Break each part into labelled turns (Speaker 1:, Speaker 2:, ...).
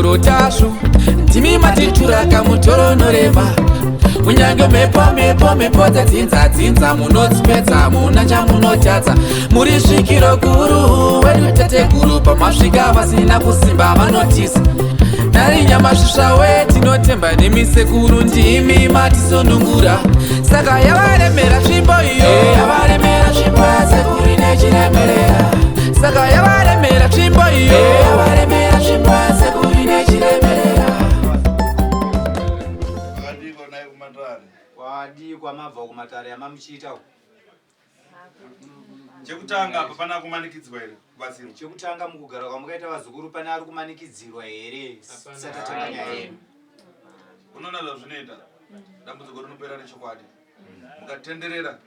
Speaker 1: Sekuru Tasvu, ndimi matitura kamutoro norema. Kunyange mhepo mhepo mhepo dzedzinza dzinza munodzipedza, muna chamunotadza. Muri svikiro guru wedu teteguru, pamasvika vasina kusimba vanotisa. Nari nyamasvisva we, tinotemba nemi sekuru, ndimi matisunungura. Saka yavaremera tsvimbo iyo, yavaremera tsvimbo yasekuru nechiremerera. Saka yavaremera tsvimbo iyo, yavaremera tsvimbo yasekuru nechiremerera.
Speaker 2: Makadiko naye kumatare?
Speaker 3: Kwadii kwamabva kumatare amamuchiita uku?
Speaker 2: Chekutanga, apa pana kumanikidzwa here kubatsirwa?
Speaker 3: Chekutanga, mukugara kwamukaita vazukuru, pane ari kumanikidzirwa here tisati tatanga nyaya yedu?
Speaker 2: Unoona zvazvinoita, dambudziko rinopera nechokwadi. Mukatenderera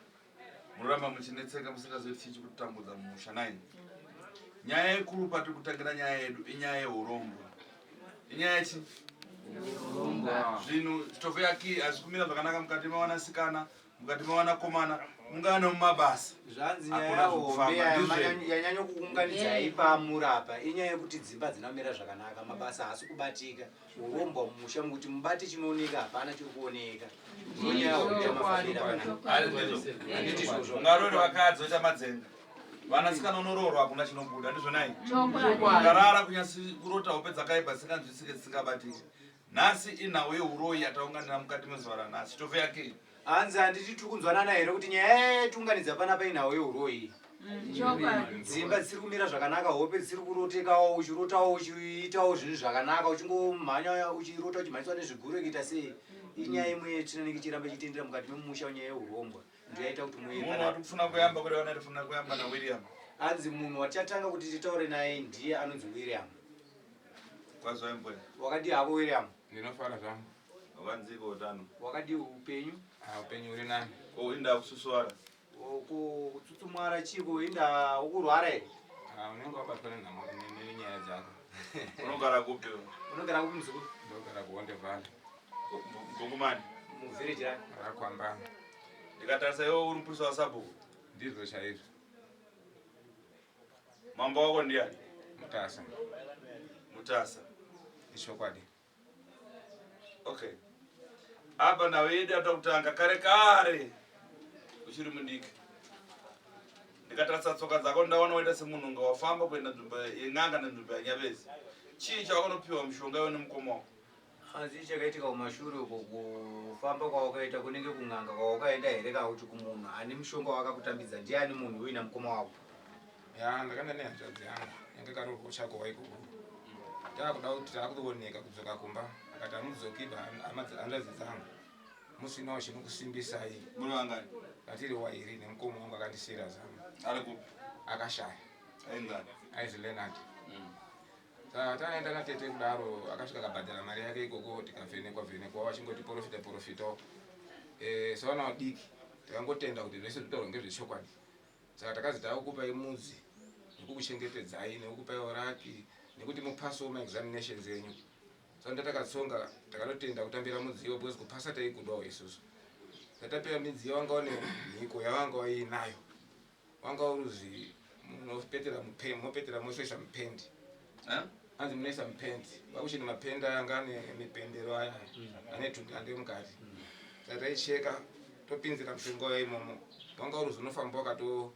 Speaker 2: munoramba muchinetseka musingazivi chii chikutambudza mumusha nai. Nyaya ikuru patiri kutangira nyaya yedu inyaya yeurombo, inyaya yechi zvinhu chitofu yaki hazvi kumira zvakanaka mukati mavanasikana, mukati mavanakomana, mungava nemumabasa.
Speaker 3: Zvanzi nyaya
Speaker 2: Hakuna
Speaker 3: hombe
Speaker 2: zvekufamba, ndizvo here?
Speaker 3: yanyanya kuunganidza ipamurapa inyaya yekuti dzimba dzina kumira zvakanaka, mabasa haasi kubatika, urombwa mumusha, mukuti mubate chinooneka hapana chiri kuoneka. Ndonyaya hombe yamafambira panapa.
Speaker 2: Ari ndizvo?
Speaker 3: Handiti izvozvo?
Speaker 2: Ungarore vakadzi oita madzenga, vanasikana unoroorwa hakuna chinobuda, ndizvo nai? Ukarara kunyasi kurota hope dzakaipa dzisinganzwisike, dzisingabatiki. Nhasi inhau yeuroyi yataunganira mukati mezuva ranhasi, chitofu yake.
Speaker 3: Hanzi handiti tiri kunzwanana here kuti nyaya yatiunganidza panapa inhau yeuroyi? Dzimba dzisiri kumira zvakanaka, hope dzisiri kurotekawo, uchirotawo uchiitawo zvinhu zvakanaka, uchingomhanya uchirota uchimhanyiswa nezvigure kuita sei, inyaya imwe yetsvina ichiramba ichitendera mukati memusha. Nyaya yeurombwa ndiyo yaita kuti muuye
Speaker 2: Munhu
Speaker 3: panapa.
Speaker 2: wati kufuna kuyamba kureva natifuna kuyamba naWilliam.
Speaker 3: Hanzi munhu watichatanga kuti titaure naye ndiye anonzi William.
Speaker 2: Kwazwai mbuya.
Speaker 3: Wakadii hako, William?
Speaker 4: Ndinofara zvangu.
Speaker 2: Wakanziko utano?
Speaker 3: Wakadii upenyu?
Speaker 4: Ah, upenyu uri nani.
Speaker 2: Ko inda kususwara?
Speaker 3: Kutsutsumwara chiko, inda ukurwara here?
Speaker 4: Ah, unenge wabatwa nenhamo nenyaya dzako.
Speaker 2: Unogara kupi?
Speaker 3: Unogara kupi, muzukuru?
Speaker 4: Ndogara kuHonde Valley.
Speaker 2: Ngongomani?
Speaker 3: Muvillage rani?
Speaker 4: Rakwambana.
Speaker 2: Ndikatarisa iwe uri mupurisa wasabhuku.
Speaker 4: Ndizvo chaizvo.
Speaker 2: Mambo wako ndiani?
Speaker 4: Mutasa.
Speaker 2: Mutasa?
Speaker 4: Ichokwadi.
Speaker 2: Okay, apa nhau yedu yatoda kutanga kare kare uchiri mudiki. Ndikatarisa tsoka dzako ndaona waita semunhu unga wafamba kuenda nzvimbo yen'anga nenzvimbo yanyavezi. Chii chawakanopiwa mushonga iwe nemukoma wako?
Speaker 3: Hanzi chakaitika kumashure uko, kufamba kwawakaita kunenge kun'anga kwawakaenda here, kana kuti kumunhu ane mushonga wakakutambidza? Ndiani munhu uina mukoma wako?
Speaker 4: Ya, ndakaenda nehanzvadzi yangu yange karoorwa chakowa ikoko. Taakuda kuti taakuoneka kudzoka kumba, akati hamudzokiba hanzvadzi dzangu musinawo chinokusimbisai.
Speaker 2: Muri vangani?
Speaker 4: Atiri wairi nemukoma wangu akandisiyira zano.
Speaker 2: Ari kupi?
Speaker 4: Akashaya.
Speaker 2: Aingani?
Speaker 4: Aizi Leonard. Saka taenda natete kudaro, akasvika akabhadhara mari yake ikoko, tikavhenekwa vhenekwa, vachingoti porofita porofitawo. Sevana vadiki takangotenda kuti zvese zvitaurwa ngezvechokwadi. Saka takazi takukupai mudzi nekukuchengetedzai nekukupai oraki nekuti mupasewo maexaminations enyu. Saka ndatakatsonga takatotenda kutambira mudziyo because kupasa taigudwawo isusu. Tatapiwa midziyo, wanga une mhiko yawanga waiinayo, wanga uruzi munopetera munopetera mosoisa mupendi.
Speaker 2: Eh?
Speaker 4: Anzi munoisa mupendi, vakuchine mapendi aya anga ane mipendero aya ane tundande mukati. Saka taicheka topinzira mushonga uya imomo. Wanga uruzi unofamba wakato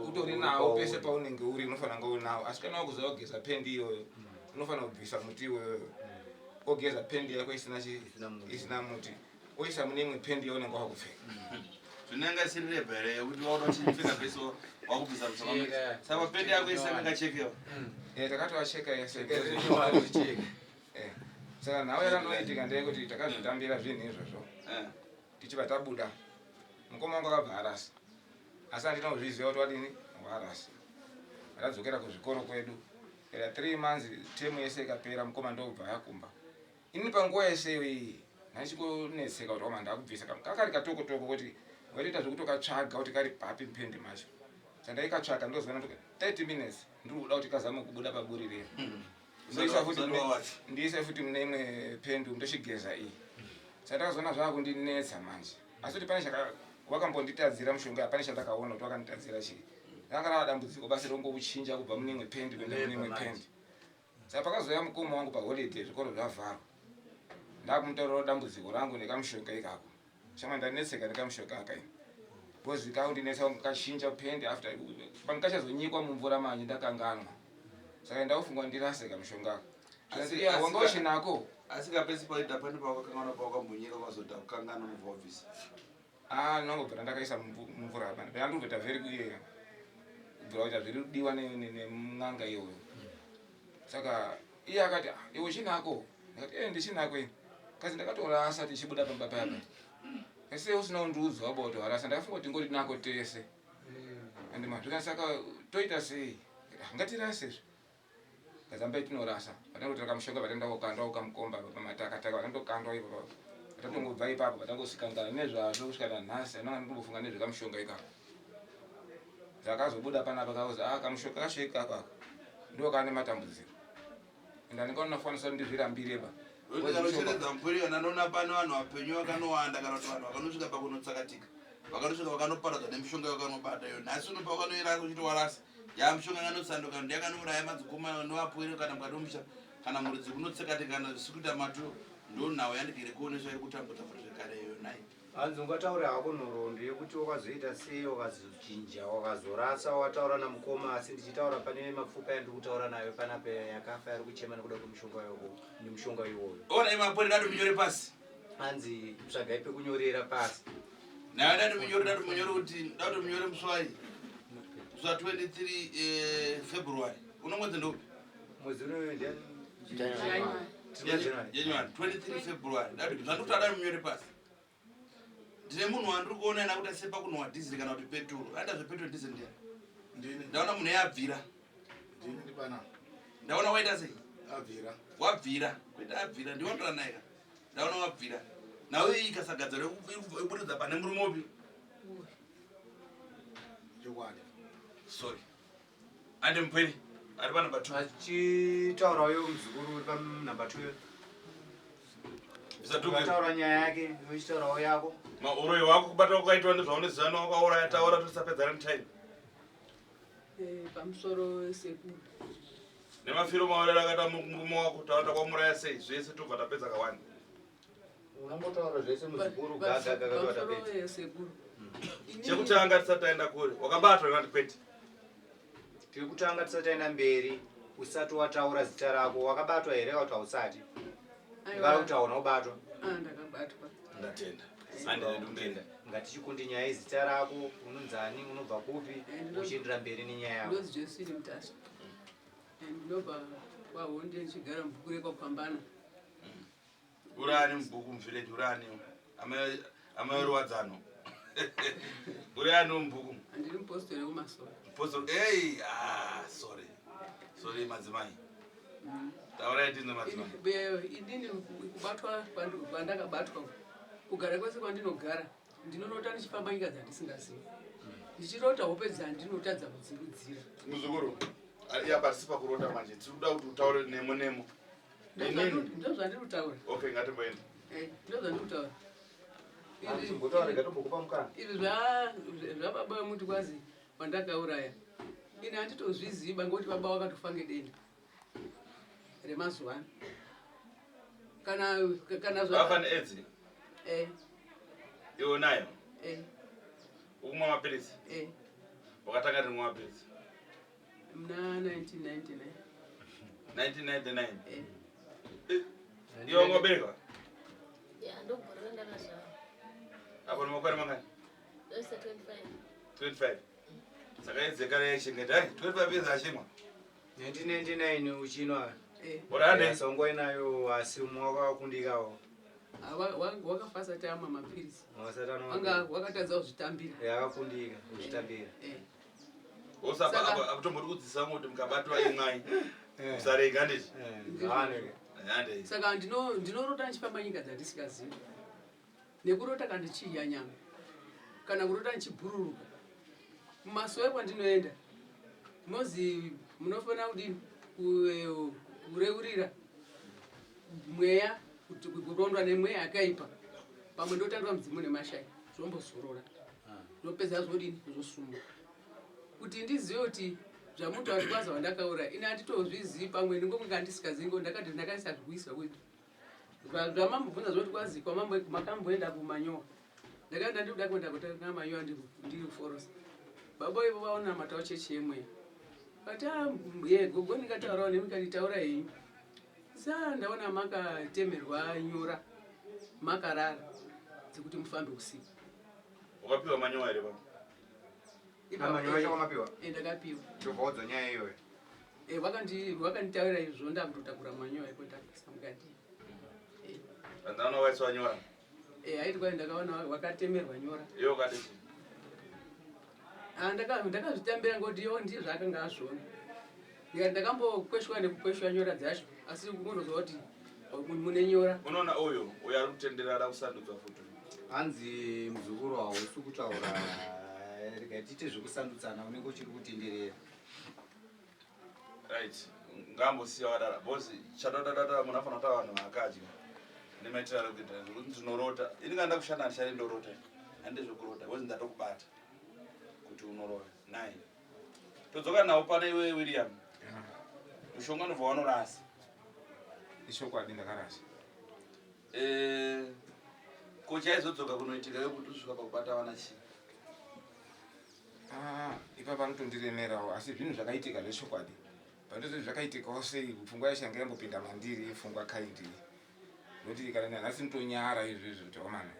Speaker 4: utori nawo pese paunenge uri, unofanira kunge unawo. Asi kana wakuziva kugeza pendi iyoyo, unofanira kubvisa muti iwoyoyo, ogeza pendi yako isina
Speaker 3: Isina muti.
Speaker 4: Isina muti, oisa mune imwe pendi yaunenge wakupfeka.
Speaker 2: Zvinenge isiri rebha here yekuti wakuda uchipfeka vese wakubvisa mushonga? Saka pendi yako isina ingachekewa?
Speaker 4: Eh, takatovacheka yese. Saka nhau yakanoitika ndeyekuti takazvitambira zvinhu izvozvo. Tichibva tabuda, mukoma wangu akabva arasa, asi handina kuzviziva kuti wadini warasa. Atadzokera kuzvikoro kwedu era 3 months, temu yese ikapera, mukoma ndobva akumba. Inini panguva yese iyi ndandichingonetseka kuti wama ndakubvisa kakari katokotoko kuti waitoita zvekutokatsvaga kuti kari papi mupende macho. Sandaikatsvaga ndozoona kuti 30 minutes ndiri kuda kuti kazame kubuda paburi rero, ndoisa futi
Speaker 2: Usati wawacha.
Speaker 4: Ndiise futi mune imwe pendu, ndochigeza iyi. Saka ndakazoona zvakundinetsa manje, asi kuti pane chaka wakambonditadzira mushonga, hapane chandakaona kuti wakanditadzira chii. Ranga rava dambudziko basi rongokuchinja kubva mune imwe pendi kuenda mune imwe pendi. Saka pakazouya mukoma wangu paholiday zvikoro zvavharwa ndakumutaurirawo dambudziko rangu nekamushonga ikako. Shama ndanetseka nekamushonga aka ini. Because kakundinetsa kachinja pende after pangachazonyikwa mumvura manje ndakanganwa. Saka ndakufunga ndirase kamushonga aka. Zvikanzi iya wanga uchinako.
Speaker 2: Asi kapesi paita pane pawakakanganwa pawakambonyika kwazoda kukanganwa mubva wabvisa.
Speaker 4: Ah, ndinongobvira ndakaisa mumvura apa. Ndandikutoita very kuye. Kubvira kuita zviri kudiwa nen'anga iyoyo. Saka iye akati ah, iwe uchinako? Ndikati eh ndichinako ini. Kazi ndakatorasa tichibuda pamba paya paya. Ese usina kundiudza waba kuti warasa. Ndakafunga kuti tingori nako tese. And mazvika saka toita sei? Ah, ngatirase zve. Kazambe tinorasa. Vatangotora kamushonga vatenda kokandwa ukamukomba pamatakataka vatandokandwa ipapo. Vatangobva ipapo vatangosvikangana nezvazvo kusvika nanhasi ananga ndikumbofunga nezvekamushonga ikako. Zvakazobuda panapa kakuzi ah kamushonga kacho ikako aka ndo kane matambudziko. Ende andingaonafanisa kuti ndizvirambire ba.
Speaker 2: Ndikanocheredza mupuri yona ndoona pane vanhu vapenyu vakanowanda kana kuti vanhu vakanosvika pakunotsakatika vakanosvika vakanoparadzwa nemishonga yakanobata iyo nhasi unopa wakanoirasa uchiti warasa yamishonga yakanosanduka ndiyakanouraya madzikoma novapwere kana mukati memusha kana mhuri dzikunotsekatika kana zvisiri kuita maturo ndonhau yandigere kuoneswa iri kutambudza futi zvekare iyo nhai
Speaker 3: Hanzi ungataure hako nhoroondo yekuti wakazoita sei wakazochinja wakazorasa wataura namukoma asi ndichitaura pane mapfupa yandiri kutaura nayo panapa yakafa yari kuchema nekuda kwemishonga yako nemushonga iwoyo.
Speaker 2: Ona imapori dati munyore pasi.
Speaker 3: Hanzi tsvagai pekunyorera pasi.
Speaker 2: Nayo dati munyore dati munyore kuti dati munyore muswai. Musi wa 23 eh, February. Uno mwedzi ndoupi?
Speaker 3: Mwedzi uno ndiani?
Speaker 2: January. January 23 February. Dati zvandikuti dati munyore pasi. Ndine munhu wandiri kuona ena kuti asepa kunwa diesel kana kuti petrol. Aenda zvepetrol diesel ndiani?
Speaker 5: Ndini.
Speaker 2: Ndaona munhu yabvira.
Speaker 5: Ndini ndibana.
Speaker 2: Ndaona waita sei?
Speaker 5: Abvira.
Speaker 2: Wabvira. Kwete abvira ndiwandola naye ka. Ndaona wabvira. Nawe iyi ikasagadzira ikuburitsa pane murume upi?
Speaker 5: Chokwadi.
Speaker 2: Sorry. Ande mupwere ari pa number 2.
Speaker 3: Achitaura uyo muzukuru uri pa number 2. Taura nyaya yake, uchitaurawo yako.
Speaker 2: Mauroyi wako kubata kwakaitwa ndezvaunoziva wakauraya taura tosapedzana time.
Speaker 6: Eh, pamusoro sekuru.
Speaker 2: Nemafiro maurera akaita murume wako taura takwamuraya sei zvese tobva tapedza kawanda.
Speaker 3: Unongotaura zvese muzukuru gaga gaga
Speaker 6: watapedza. Sekuru.
Speaker 2: Chekutanga tisati taenda kure wakabatwa kana kwete?
Speaker 3: Tiri kutanga tisati taenda mberi usati wataura zita rako wakabatwa here kana kuti hausati? Ndikada kuti hauna kubatwa.
Speaker 6: Ah, ndakabatwa.
Speaker 2: Ndatenda. Andinenda.
Speaker 3: Ngatichikundi nyaya yezita rako unonzani unobva kupi eh, uchiendera mberi nenyaya yako.
Speaker 6: Ndonzi Josephine Mutasa. Eh, ndinobva kwaHonde ndichigara mubhuku rekwaPambana.
Speaker 2: Urani mubhuku muvillage urani amai ruwadzano urani mubhuku
Speaker 6: ndiri mupostori wekumasoro
Speaker 2: mupostori ei ah sorry sorry madzimai mm. taurai tinzwe madzimai
Speaker 6: inini kubatwa kwandakabatwa kugara kwese kwandinogara ndinorota ndichifamba nyika dzandisingazivi ndichirota hope dzandinotadza kudzirudzira
Speaker 2: muzukuru iya pasi pakurota manje tiri kuda kuti utaure nemo nemo
Speaker 6: Ndozvandiri kutaura.
Speaker 2: Okay, ngatimboenda.
Speaker 6: Eh, ndozvandiri kutaura.
Speaker 3: Mbotaura rega tombokupa mukana.
Speaker 6: Izvi zvababa vemuti kwazi wandakauraya. Ini handitozvizivi ngokuti baba wakatofa ngedenda remazuva ano. Kana kana
Speaker 2: zva Vafa neAIDS?
Speaker 6: Eh.
Speaker 2: Iwe unayo?
Speaker 6: Eh.
Speaker 2: Ukumwa mapiritsi?
Speaker 6: Eh.
Speaker 2: Wakatanga rini kumwa mapiritsi?
Speaker 6: Muna 1999.
Speaker 2: 1999? Eh. Iwe wanga waberekwa?
Speaker 7: Ya, ndogore randakazvarwa.
Speaker 2: Apo nemakore mangani?
Speaker 7: Ndoisa 25.
Speaker 2: 25. Saka yedzekare yaichengeta, ai 25 years achimwa.
Speaker 3: 1999 uchinwa.
Speaker 6: Eh.
Speaker 2: Orande.
Speaker 3: Songo inayo asi umwe wakakundikawo.
Speaker 6: Ah, wakafa asati amwa mapiritsi.
Speaker 3: Asati anwa.
Speaker 6: Wakatadza kuzvitambira.
Speaker 3: Yakakundika kuzvitambira.
Speaker 6: Eh.
Speaker 2: Osapa kudzisa kuti mukabatwa imwai.
Speaker 3: Eh.
Speaker 2: Musarega handiti?
Speaker 3: Eh,
Speaker 6: Saka ndinorota ndichifamba nyika dzandisingazivi. Nekurota kana ndichidya nyama. Kana kurota ndichibhururuka. Mumasowe kwandinoenda. Mozi munofanira kudini eh, kureurira mweya kurondwa nemweya akaipa. Pamwe ndotandwa mudzimu nemashai zvombozorora. Zvopedza zvodini zvosumuka. Kuti ndizive kuti Zvamuti kuti kwazi wandakaura ini handitozvizivi pamwe ndingokunga ndisikazivi ngo ndakati ndakaisazvikuisa kuti zvamambobvunza zvoti kwazi kwamambo makamboenda kumanyowa ndakaenda ndikuda kuenda kutenga manyowa ndiri kuforosa baba ivo vaonamatawo chechi yemweya vati ah, ye gogo ndingataurawo nemi kani taura henyu sa ndaona makatemerwa nyora makarara dzekuti mufambe usiku
Speaker 2: Wakapiwa manyowa here baba?
Speaker 3: Manyowa acho wamapiwa?
Speaker 6: Eh, ndakapiwa.
Speaker 3: Ndobva waudzwa nyaya iyoyo?
Speaker 6: Eh, vakanditaurira izvo ndakutotakura manyowa eko ndakuisa mukati.
Speaker 2: Eh. Ndakaona waiswa nyora.
Speaker 6: Eh, aiti kwai ndakaona wakatemerwa nyora.
Speaker 2: Iwe wakati chii?
Speaker 6: Ah, ndakazvitambira ngokuti iwo ndiye zvaakanga azviona. Ndikati ndakambokweshwa nekukweshwa nyora dzacho asi unozwa kuti mune nyora.
Speaker 2: Unoona uyo uyo ari kutenderera ada kusandudzwa futi.
Speaker 3: Hanzi muzukuru hausi kutaura rega tiite zvekusandutsana unenge uchiri kutenderera.
Speaker 2: Right. Ngambosiya wadara because chatodadada munhu afanira kutaura vanhu vaakadya nemaitiro ari kuita zvekuti ndinorota ini kana ndakushanda handishandi ndorota handide zvekurota because ndatokubata kuti unorova nai todzoka nawo pane iwe William mushonga unobva wanorasa
Speaker 4: Ichokwadi ndakarasa.
Speaker 2: Eh, ko chaizodzoka kunoitika yekuti usvika pakubata vana chii
Speaker 4: Ah, ipapa anotondiremerawo asi zvinhu zvakaitika zvechokwadi pandozoti zvakaitikawo sei pfungwa yacho yanga yambopinda mandiri pfungwa kaindi nokuti kana nanhasi ndotonyara izvizvi kuti omana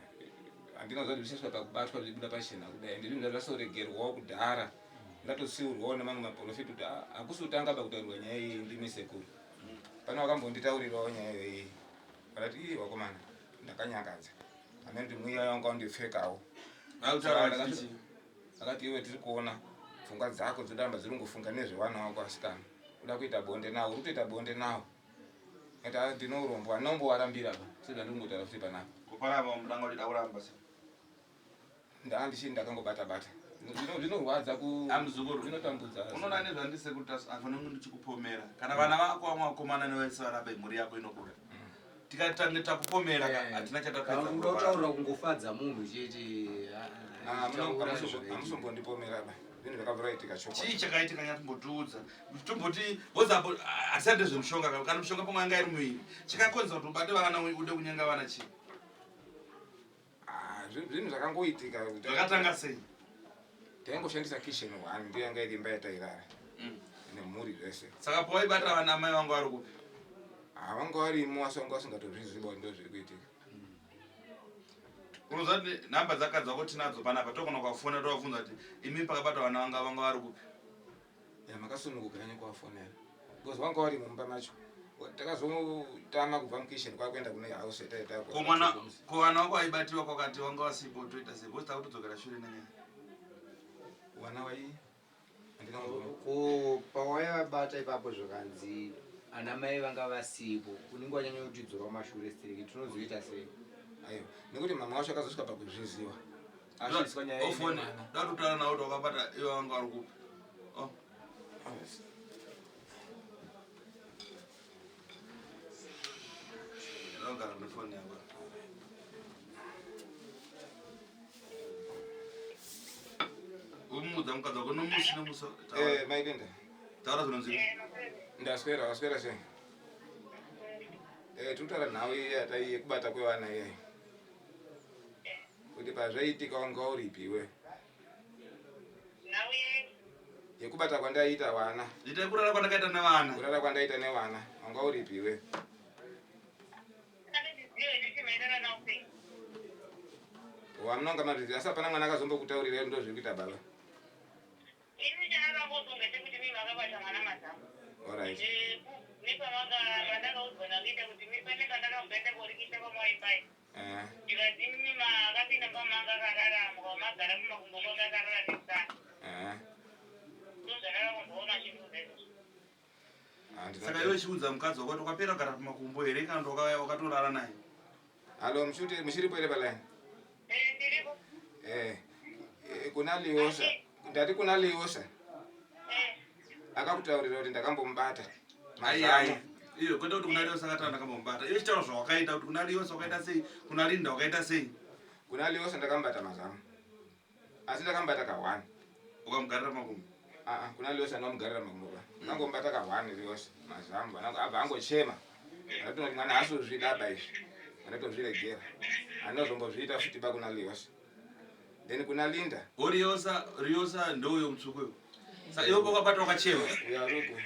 Speaker 4: handina kuziva kuti zvichasvika pakubatwa zvichibuda pachena kudai ende zvinhu zvazvasoregerwawo kudhara ndatotsiurwawo nemamwe maprofita kuti ah, hakusi kutanga pakutaurirwa nyaya iyi ndimi sekuru pane wakambonditaurirawo nyaya iyoyi vakati ii wakomana ndakanyangadza amene kuti mwiya wanga wandipfekawo akati iwe tiri kuona pfungwa dzako dzodamba dziri kungofunga nezvevana wako asikana uda kuita bonde nawo uri kutoita bonde nawo ati ah, ndine urombo anombowarambira pa sezvandiri kungotaura futi panapa
Speaker 2: kuparamba mudanga uchida kuramba se
Speaker 4: ndaa ndichii ndakangobata bata zvinorwadza
Speaker 2: amuzukuru
Speaker 4: zvinotambudza
Speaker 2: unoona nezvandisekuti afanira kunge ndichikupomera kana vana vako vamwe vakomana nevese vana vemhuri yako inokura tikatange takupomera ka eh, hatina
Speaker 3: chatapedza unotaura kungofadza munhu chete
Speaker 4: ah, amusombondipomera ba zvinhu zvakabva itika
Speaker 2: chokwadi chii chakaitika nyatombotiudza tomboti bozapo hatisati ndezvemushonga kana mushonga pamwe yanga iri muiri chakakonzera kuti ubate vana ude kunyenga vana chii
Speaker 4: Ah, zvinhu zvakangoitika
Speaker 2: zvakatanga sei
Speaker 4: taingoshandisa kitchen one ndiyo yanga iri imba yatairara mm. nemhuri zvese
Speaker 2: saka pawaibata vana amai vangu vari kupi
Speaker 4: ah, vanga varimo asi vanga vasingatozviziva kuti ndo zviri kuitika
Speaker 2: mm. unoziva kuti nhamba dzakadzi vako tinadzo panapa togona kuvafona tovabvunza kuti imi pakabata vana vanga vanga vari kupi
Speaker 4: Ya makasununguka henyu kuvafonera because wanga wari mumba macho takazotama kubva mukitchen kwakuenda kune house yataita
Speaker 2: ko mwana ko vana wako aibatiwa kwakati wanga wasipo toita sei because takutodzokera shure nenyaya
Speaker 4: wana wai
Speaker 3: ko pawaivabata ipapo zvakanzi ana mai vanga vasipo unenge wanyanya kutidzora mashure stereki tinozoita sei
Speaker 4: aiwa nekuti mama wacho akazosvika pakuzviziva asvitswa nyaya
Speaker 2: ofone datotara nawo kuti wakabata iwe wanga uri kupi oh. Ndogara nefoni yako. Umuudza mukadzi wako nomusi nomusi.
Speaker 4: Eh, maitenda.
Speaker 2: Taura zvinonzwika.
Speaker 4: Ndaswera, waswera sei? Eh, tutaura nhau iya tai yekubata kwevana iyayi. Kuti pazvaiitika wanga uripi iwe? Yekubata kwandaiita vana.
Speaker 2: Ita kurara kwandakaita nevana.
Speaker 4: Kurara kwandaita nevana. Wanga uripi iwe? Wamunonga mazviziva asi hapana mwana akazombokutaurira ndozviri kuita baba.
Speaker 8: Ini chaakangozonga chekuti mimi makabata mwana mazamu.
Speaker 4: Alright.
Speaker 8: Nepamanga pandakaudzwa nakuita kuti pane pandakamboenda korikita pamawaipai.
Speaker 4: Eh.
Speaker 8: Ndikati mimi makapinda pamanga akarara mukamagara mumakumbo kwake akarara nesana.
Speaker 4: Eh.
Speaker 8: Ndozvandakakunzwaona achibuda izvozvo.
Speaker 2: Saka iwe chiudza mukadzi wako kuti wakapera kugara pamakumbo here kana kuti wakatorara naye?
Speaker 4: Hallo, muchiripo here paline?
Speaker 8: Eh, ndiripo.
Speaker 4: Eh, eh, kuna Liosha. Ndati kuna Liosha.
Speaker 8: Eh.
Speaker 4: Akakutaurira kuti ndakambomubata.
Speaker 2: Ai ai. Iyo kwete kuti kuna Liosha akataura ndakambomubata. Iwe chitaura zvawakaita kuti kuna Liosha wakaita sei, kuna Linda wakaita sei?
Speaker 4: Kuna Liosha ndakambata mazamu. Asi ndakambata ka one.
Speaker 2: Ukamugarira makumbo.
Speaker 4: Ah, ah, kuna Leosi anomugarira makumbo ba. Angomubata kahwani Leosi mazamu abva angochema. Anototi mwana haasozvida ba izvi. Anotozviregera. Anozombozviita futi ba kuna Leosi. Then kuna Linda.
Speaker 2: Oriosa, Riosa ndouyo mutsvuku uyo. Saka iwe wakabata wakachema.
Speaker 4: Uyo ariko.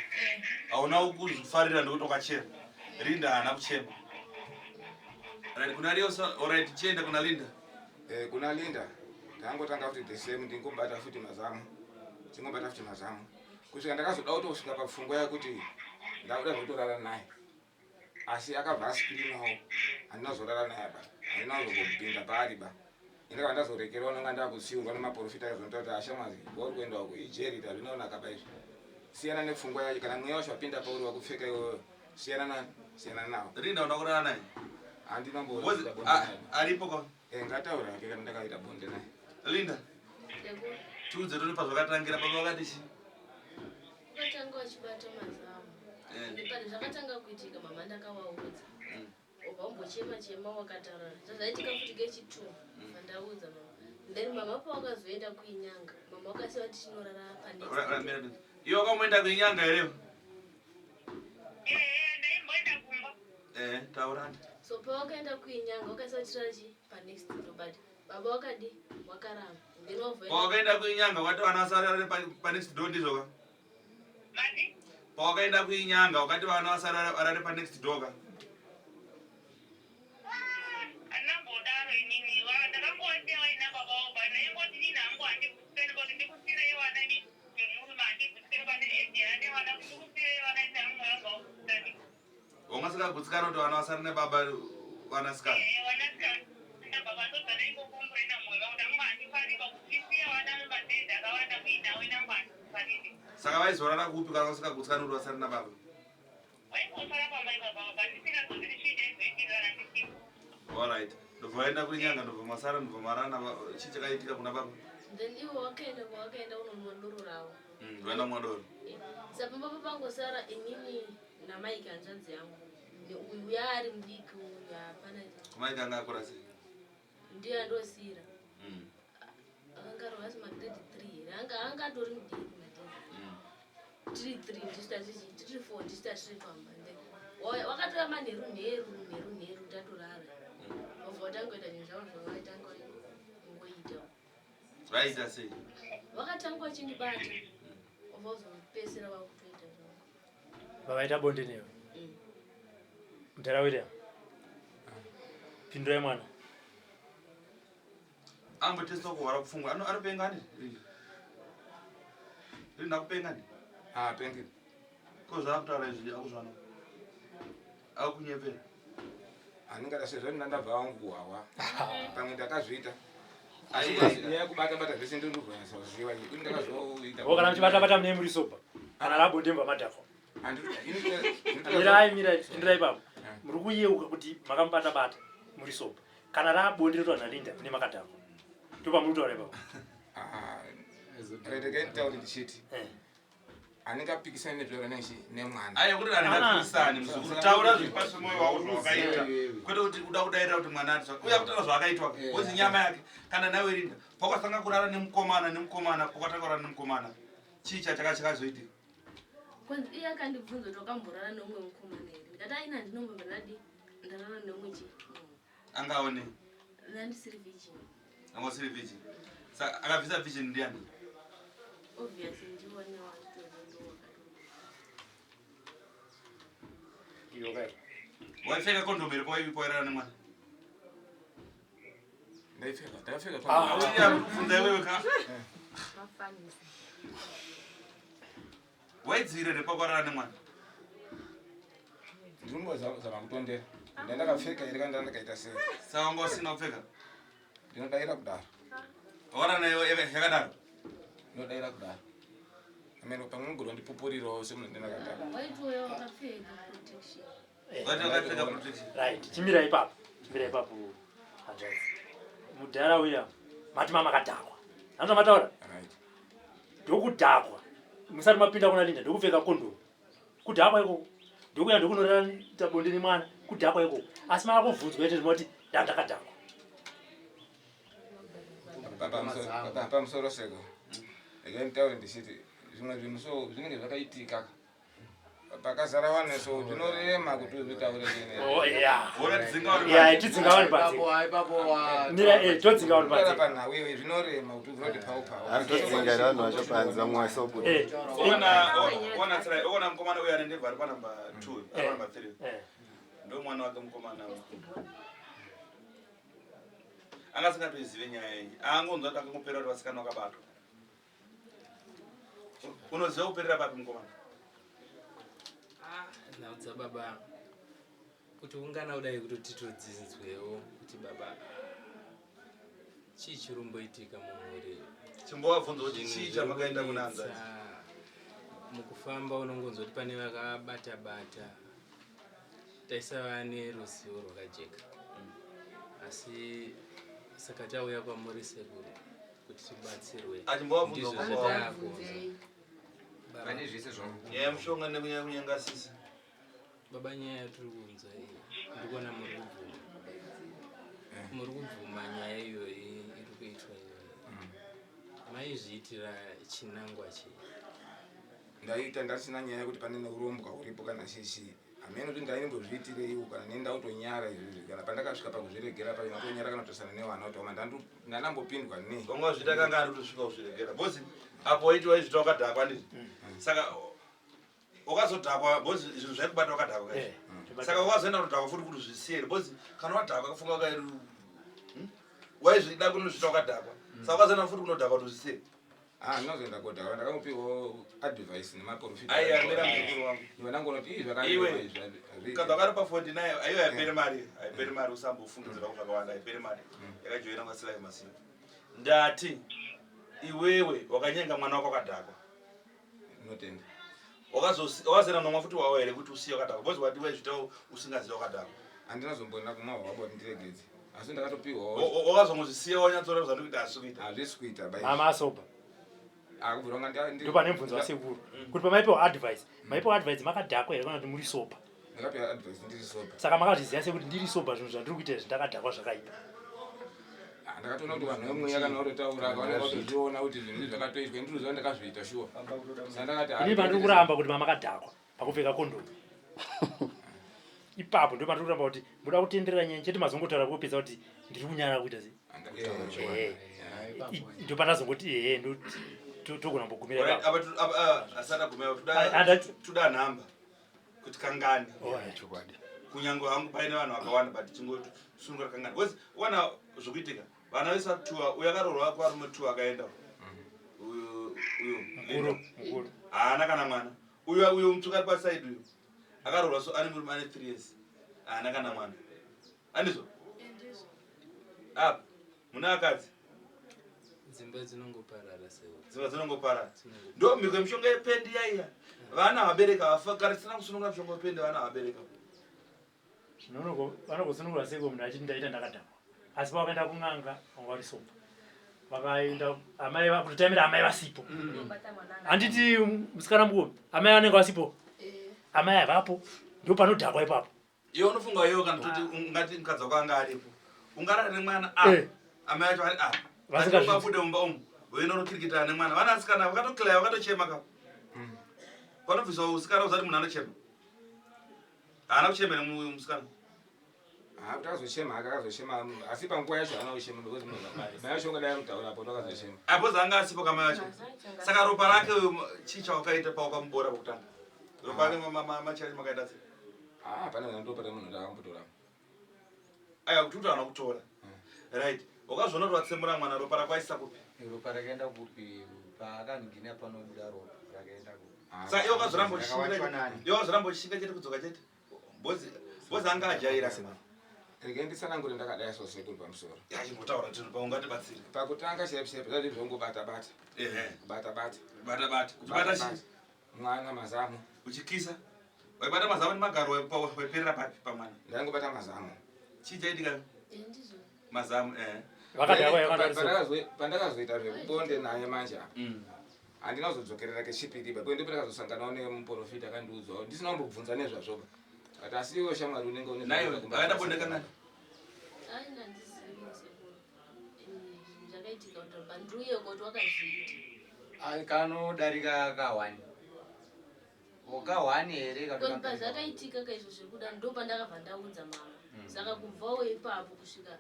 Speaker 2: Hauna kuzvifarira ndokuti wakachema. Linda haana kuchema. Right, kuna Riosa, alright, chienda kuna Linda.
Speaker 4: Eh, kuna Linda ndangotanga futi the same ndingobata futi mazamu. Ndingobata futi mazamu. Kusvika ndakazoda kutosvika papfungwa yekuti ndakuda zvotorara naye. Asi akabva ascreamawo handina kuzorara naye ba. Handina kuzombopinda paari ba. Ndakabva ndazorekerwa ndanga ndakutsiurwa nemaporofita akazondiita kuti ashamwazi wauri kuenda uko ijeri hazvina kunaka ba izvi. Siyana nepfungwa yacho kana mweya wacho wapinda pauri wakupfeka iwewe siyana nani siyana nawo.
Speaker 2: Linda unoda kurara naye?
Speaker 4: Handina
Speaker 2: Because,
Speaker 4: kumboita bonde
Speaker 2: a-
Speaker 4: naye.
Speaker 2: Aripo kwa.
Speaker 4: Eh, ngataura hake kana ndakaita bonde naye.
Speaker 2: Linda, tiudze toti pazvakatangira baba vakati chii?
Speaker 7: Vakatanga vachibata mazamu.
Speaker 2: Eh.
Speaker 7: Pane zvakatanga kuitika mama ndakavaudza. Ubva wambochema chema wakataura. Zvazvaitika futi kechitu vandaudza mama. Then mama pawakazoenda kuinyanga, mama wakasiya kuti tinorara pane.
Speaker 2: Ra- ra- mira, mira. Iwe wakamuenda kuinyanga here?
Speaker 8: Ehe, ndaimboenda kumba.
Speaker 2: Eh, taura.
Speaker 7: So pawakaenda kuinyanga wakasiya kuti chi pa next door but baba wakadi wakaramba. Then wavoenda
Speaker 2: Pawakaenda kuinyanga wakati vana vasarare pa next door ndizvo ka?
Speaker 8: Mati?
Speaker 2: Pawakaenda kuinyanga wakati vana vasarare varare pa next door ka?
Speaker 8: Andambodaro inini. Ndakangowasiya vaina baba vavo but ndaingoti inini hangu handigutseni kuti ndikusirei vana ini murume handigutseni pane age yaane vana kuti ndikusirei vana ini hangu mweya wangu haugutsani.
Speaker 2: Wanga usingagutsikani kuti vana vasare nebaba vanasikana.
Speaker 8: Ehe, vanasikana baba ndozvandaingokomburena mwoyo wangu kuti hangu handifariri pakuti vana vemadhedhi akawanda muinawo inangu handifariri.
Speaker 2: Saka vaizorara kupi kana usingagutsikani kuti vasare nababa?
Speaker 8: Vaingosara pamba ipapa baba ndisingazozivi chii chaizoitika kana ndisipo.
Speaker 2: Alright. Ndobva vaenda kuinyanga ndobva masara ndobva marana chii chakaitika kuna baba?
Speaker 7: Then ivo wakaenda kwawakaenda unonwa doro ravo.
Speaker 2: Vaenda kumwa doro.
Speaker 7: Saka pamba pangosara inini naMike hanzvadzi yangu. Neuyu uya ari mudiki uyu hapana.
Speaker 2: Mike anga akura sei?
Speaker 7: Ndiye andosiyira. Anga ari asi magrade 3 here. Anga anga atori mudiki madhezi. 3 3 ndisu tatichi 3 4 ndisu tatiri pamba. Then wakatouya manheru nheru nheru nheru tatorara. Wabva watangoita zvinhu zvavo zvavaitanga kungoita.
Speaker 2: Vaita sei?
Speaker 7: Vakatanga vachindibata. Wabva wazopedzisira vakutoita zvavo.
Speaker 9: Vavaita bonde newe. Mudhara William. Pindurai mwana.
Speaker 2: Ambotesta kuhwara pfungwa. Ano anopenga ani? Linda. Linda akupenga ni?
Speaker 4: Ah, pengi.
Speaker 2: Ko zvaakutaura izvi akuzvana. Akunyepera.
Speaker 4: Anenge sezvo ndandabva wangu kuhwawa. Pamwe ndakazviita. Asi
Speaker 2: Aiwa.
Speaker 4: nyaya yekubata bata zvese ndinobvanyasa kuziva iyi. Ini ndakazoita.
Speaker 9: Wo kana muchibata bata mune muri soba. Kana rabonde mba madhakwa.
Speaker 4: Handiti
Speaker 9: Mirai mirai pindurai ipapo. Muri kuyeuka kuti makamubata bata muri soba. Kana rabonde rotaura naLinda mune makadhakwa. Ndopamuri kutaura ipapo.
Speaker 4: Ah, regai nditaure ndichiti anenge apikisana nezvitaura nechi nemwana.
Speaker 2: Aiwa kuti andingapikisani muzukuru. Taura zviri pasi pemwoyo wako zvawakaita. Kwete kuti uda kudairira kuti mwana ati zvaka. Uya kutaura zvaakaitwa. Wozi nyama yake. Kana nawe Linda. Pakatanga kurara nemukomana nemukomana, pakatanga kurara nemukomana. Chii chachaka chakazoitika?
Speaker 7: Kwanzi iye akandibvunza kuti wakamborara neumwe mukomana here. Ndikati aina handinombobva ndadi ndarara neumwe chi munhu.
Speaker 2: Angaone.
Speaker 7: Ndandisiri virgin.
Speaker 2: Anga usiri virgin. Saka akabvisa virgin ndiani?
Speaker 7: Obviously ndiwone watozo ndowakato.
Speaker 9: Iyo kai.
Speaker 2: Waipfeka condom here pawairara nemwana?
Speaker 4: Ndaipfeka, ndakapfeka.
Speaker 9: Ah.
Speaker 2: William, kubvunza iwewe ka.
Speaker 7: Mafanisa.
Speaker 2: Waidzivirira here pakurara nemwana?
Speaker 4: Ndinombozama kutondera. Ndandakapfeka here kana ndandakaita sei?
Speaker 2: Saka wanga usina kupfeka?
Speaker 4: Ndinodaira kudaro.
Speaker 2: Wakarara nayo yakadaro?
Speaker 4: Ndinodaira kudaro. Ameno pamwe unogona kundipupurirawo semunhu ndinakadaro.
Speaker 7: Waitouya wakapfeka protection.
Speaker 2: Waiti wakapfeka protection.
Speaker 9: Right, chimirai ipapo. Chimirai ipapo hanzvadzi. Mudhara William, mati mamakadhakwa. Hanzva mataura?
Speaker 4: Right.
Speaker 9: Ndokudhakwa. Musati mapinda kuna Linda ndokupfeka kondomu. Kudhakwa ikoko. Ndokuya ndokunorara bonde nemwana. Kudhakwa ikoko. Asi makakubvunzwa ite zvinoti ndandakadhakwa.
Speaker 4: Pamusoro seko. Regai nditaure ndichiti Zvimwe zvinhu so zvinenge zvakaitika pakazara vanhu so zvinorema kuti uzvitaure.
Speaker 9: Oh, yeah. Yeah, tidzinga vanhu panze. Mira, todzinga vanhu panze.
Speaker 4: Panhau iyoyi zvinorema kuti uzoti pau pau.
Speaker 10: Anotodzinga here vanhu vacho panze vamwe vasobuda.
Speaker 2: Ona tsirai, ona mukomana uyo ane ndebvu ari panumber 2, ari panumber 3. Ndo mwana wake mukomana. Anga asingatoizive nyaya iyi. Angonzwa kuti akangopera kuti vasikana vakabatwa. Unoziva kuperera papi mukomana?
Speaker 11: Ah, nhau dzababa kuti ungana kudai kuti titodzinzwewo kuti baba chii chirumboitika mumhuri.
Speaker 2: Chimbovabvunza kuti chii chamakaenda kuna hanzvadzi.
Speaker 11: Mukufamba unongonzwa kuti pane vakabata bata, taisava neruzivo rwakajeka, asi saka tauya kwamuri sekuru kuti tibatsirwe.
Speaker 2: Achimbovabvunza
Speaker 11: Ndizvo
Speaker 2: baba.
Speaker 11: zvatakunzwa. Baba.
Speaker 3: Pane zvese zvauri
Speaker 2: Nyaya yemushonga nekunyaya kunyenga sisi.
Speaker 11: Baba, nyaya yatiri kunzwa iyi, ndikuona muri kubvuma, muri kubvuma nyaya iyoyi iri kuitwa iyoyi. Maizviitira chinangwa chii?
Speaker 4: Ndaita ndasina nyaya yekuti pane neurombwa huripo kana shishi, hameno kuti ndaimbozviitireiwo kana nendakutonyara izvozvi. Kana pandakasvika pakuzviregera pacho, ndakutonyara kana kutarisana nevana kuti oma ndandambopindwa nei.
Speaker 2: Wanga wazviita kangani kuti usvika kuzviregera? Because apo waiti waizviita wakadhakwa, ndizvo? Saka wakazodhakwa because zvinhu zvaikubata wakadhakwa kaizvi. Saka wakazoenda kudhakwa futi kuti uzvisiye here? Because kana wadhakwa kafunga waka waizvida kunozviita wakadhakwa, saka wakazoenda futi kunodhakwa kuti uzvisiye?
Speaker 4: Ah, ndinozoenda kodhakwa, ndakangopiwawo advice nemaprofita.
Speaker 2: Aiwa, mira muzukuru wangu.
Speaker 4: Iwe ndangonoti ii
Speaker 2: Iwe,
Speaker 4: zvakarema izvi, hazviiti.
Speaker 2: Ukabva kari pa 49, aiwa, haiperi mari, haiperi mari, usambofungidzira zvakawanda, haiperi mari. Yakajoina kwasilai masiyo. Ndati iwewe wakanyenga mwana wako wakadhakwa.
Speaker 4: Ndinotenda.
Speaker 2: Wakazoenda nomwa futi wawo here kuti usiye wakadhakwa? Because wati waizvita usingazivi wakadhakwa.
Speaker 4: Handinazombonda kumwa hwahwa kuti ndiregedze, asi ndakatopiwawo.
Speaker 2: Wakazongozvisiya wanyatsoona zvandiri kuita hazvisi kuita.
Speaker 4: Hazvisi kuita.
Speaker 9: Mama asoba.
Speaker 4: Akubvira kunga
Speaker 9: Ndopane mubvunzo wasekuru kuti pamaipiwa advice, maipiwa advice makadhakwa here kana kuti muri sober?
Speaker 4: Ndakapiwa advice ndiri sober.
Speaker 9: Saka makazviziva sekuti ndiri sober, zvinhu zvandiri kuita izvi ndakadhakwa zvakaipa?
Speaker 4: Ah, ndakatoona kuti vanhu vemweya kana vatotaura vanenge vatozviona kuti zvinhu izvi zvakatoitwa, ndinoziva ndakazviita shuwa, saka ndakati
Speaker 9: Ini pandiri kuramba kuti mamakadhakwa pakupfeka kondomu ipapo, ndo pandiri kuramba kuti muda kutenderera nyaya chete, mazongotaura kupedza kuti ndiri kunyara kuita sei. Ndo pandazongoti ehe, ndo togona kumbogumira
Speaker 2: Alright,
Speaker 9: ipapo.
Speaker 2: apa apa, asati agumira, toda nhamba kuti kangani.
Speaker 10: Chokwadi.
Speaker 2: Kunyange hangu paine vanhu vakawanda, but chingosunungura kangani, because wana zvokuitika vana vese vari uyo akaroorwa kuvarume two akaenda uyu, uyu
Speaker 9: Mukuru, mukuru.
Speaker 2: Haana kana mwana. Uyu mutsvuka ari paside uyu akaroorwa, so ane murume ane 3 years, haana kana mwana, andizvo? Apa mune akadzi.
Speaker 11: Dzimba dzinongoparara sewo.
Speaker 2: Dzimba dzinongoparara, ndo mhiko yemishonga yependi yaiya. Vana vabereka vafa kare tisina kusunungura mishonga yependi, vana vabereka.
Speaker 9: Vanogosunungura seiko munhu achiti ndaita ndakadhakwa, asi pavakaenda kun'anga vanga vari sober? Vakaenda amai kutotamira amai vasipo, handiti musikana mukuru? Amai vanenge vasipo, amai havapo, ndo panodhakwa ipapo.
Speaker 2: Iwe unofunga iwe kana toti ungati mukadzi wako anga aripo, ungarara nemwana a amai acho ari a
Speaker 9: Vasingazvidzi.
Speaker 2: Ungabude mumba umu voinonokirikitana nemwana? Vana asikana vakatoklaya, vakatochema ka. Panobviswa usikana uzati munhu anochema, haana kuchema here musikana?
Speaker 4: Ah, kuti akazochema hake, akazochema, asi panguva yacho haana kuchema because munhu mai vacho ungadai ari kutaura apo akazochema.
Speaker 2: Apo anga asipo kamai vacho, saka ropa rake uyu, chii chawakaita paukamubora pokutanga? Ropa rake machachi makaita sei?
Speaker 4: Ah, pane vanhu munhu ndakambotora.
Speaker 2: Aya kuti haana kutora, right? Wakazoona kuti watsemura mwana, ropa rako aisa kupi?
Speaker 3: Ropa rakaenda kupi? Paakaningina panobuda ropa rakaenda kupi?
Speaker 2: Saka iwe wakazoramba
Speaker 3: Rakawachwa nani?
Speaker 2: uchishinga, iwe wakazoramba uchishinga chete, kudzoka chete, bhozi anga ajaira sema.
Speaker 4: Regai nditsanangure ndakadai so sekuru pamusoro.
Speaker 2: Yachimbotaura tiri paungatibatsire.
Speaker 4: Pakutanga chaipo chaipo zvati zvongobata bata. Bata bata.
Speaker 2: Bata bata. Uchibata chii?
Speaker 4: Mwana mazamu.
Speaker 2: Uchikisa. Waibata mazamu nemagaro, waiperera papi pamwana?
Speaker 4: Ndaingobata mazamu.
Speaker 2: Chii chaitika? Mazamu eh.
Speaker 9: Vakadhakwa yakandari.
Speaker 4: Pandakazoita zvekubonde naye manje apa, handina kuzodzokerera kechipiri ba, ndipo ndakazosanganawo nemuprofita akandiudzawo ndisina kumbobvunza nezvazvoba, kati asi iwe shamwari unenge une
Speaker 2: Naiwe, vakaenda bonde kangani?
Speaker 7: Aina ndizivi sekuru. Zvakaitika kuti pandruye kuti wakazviita.
Speaker 3: Kanodarika ka1 ka1 here
Speaker 7: pazvakaitika kaizvo zvekuda ndo pandakabva ndaudza mama mm. saka kubvawo ipapo kusvika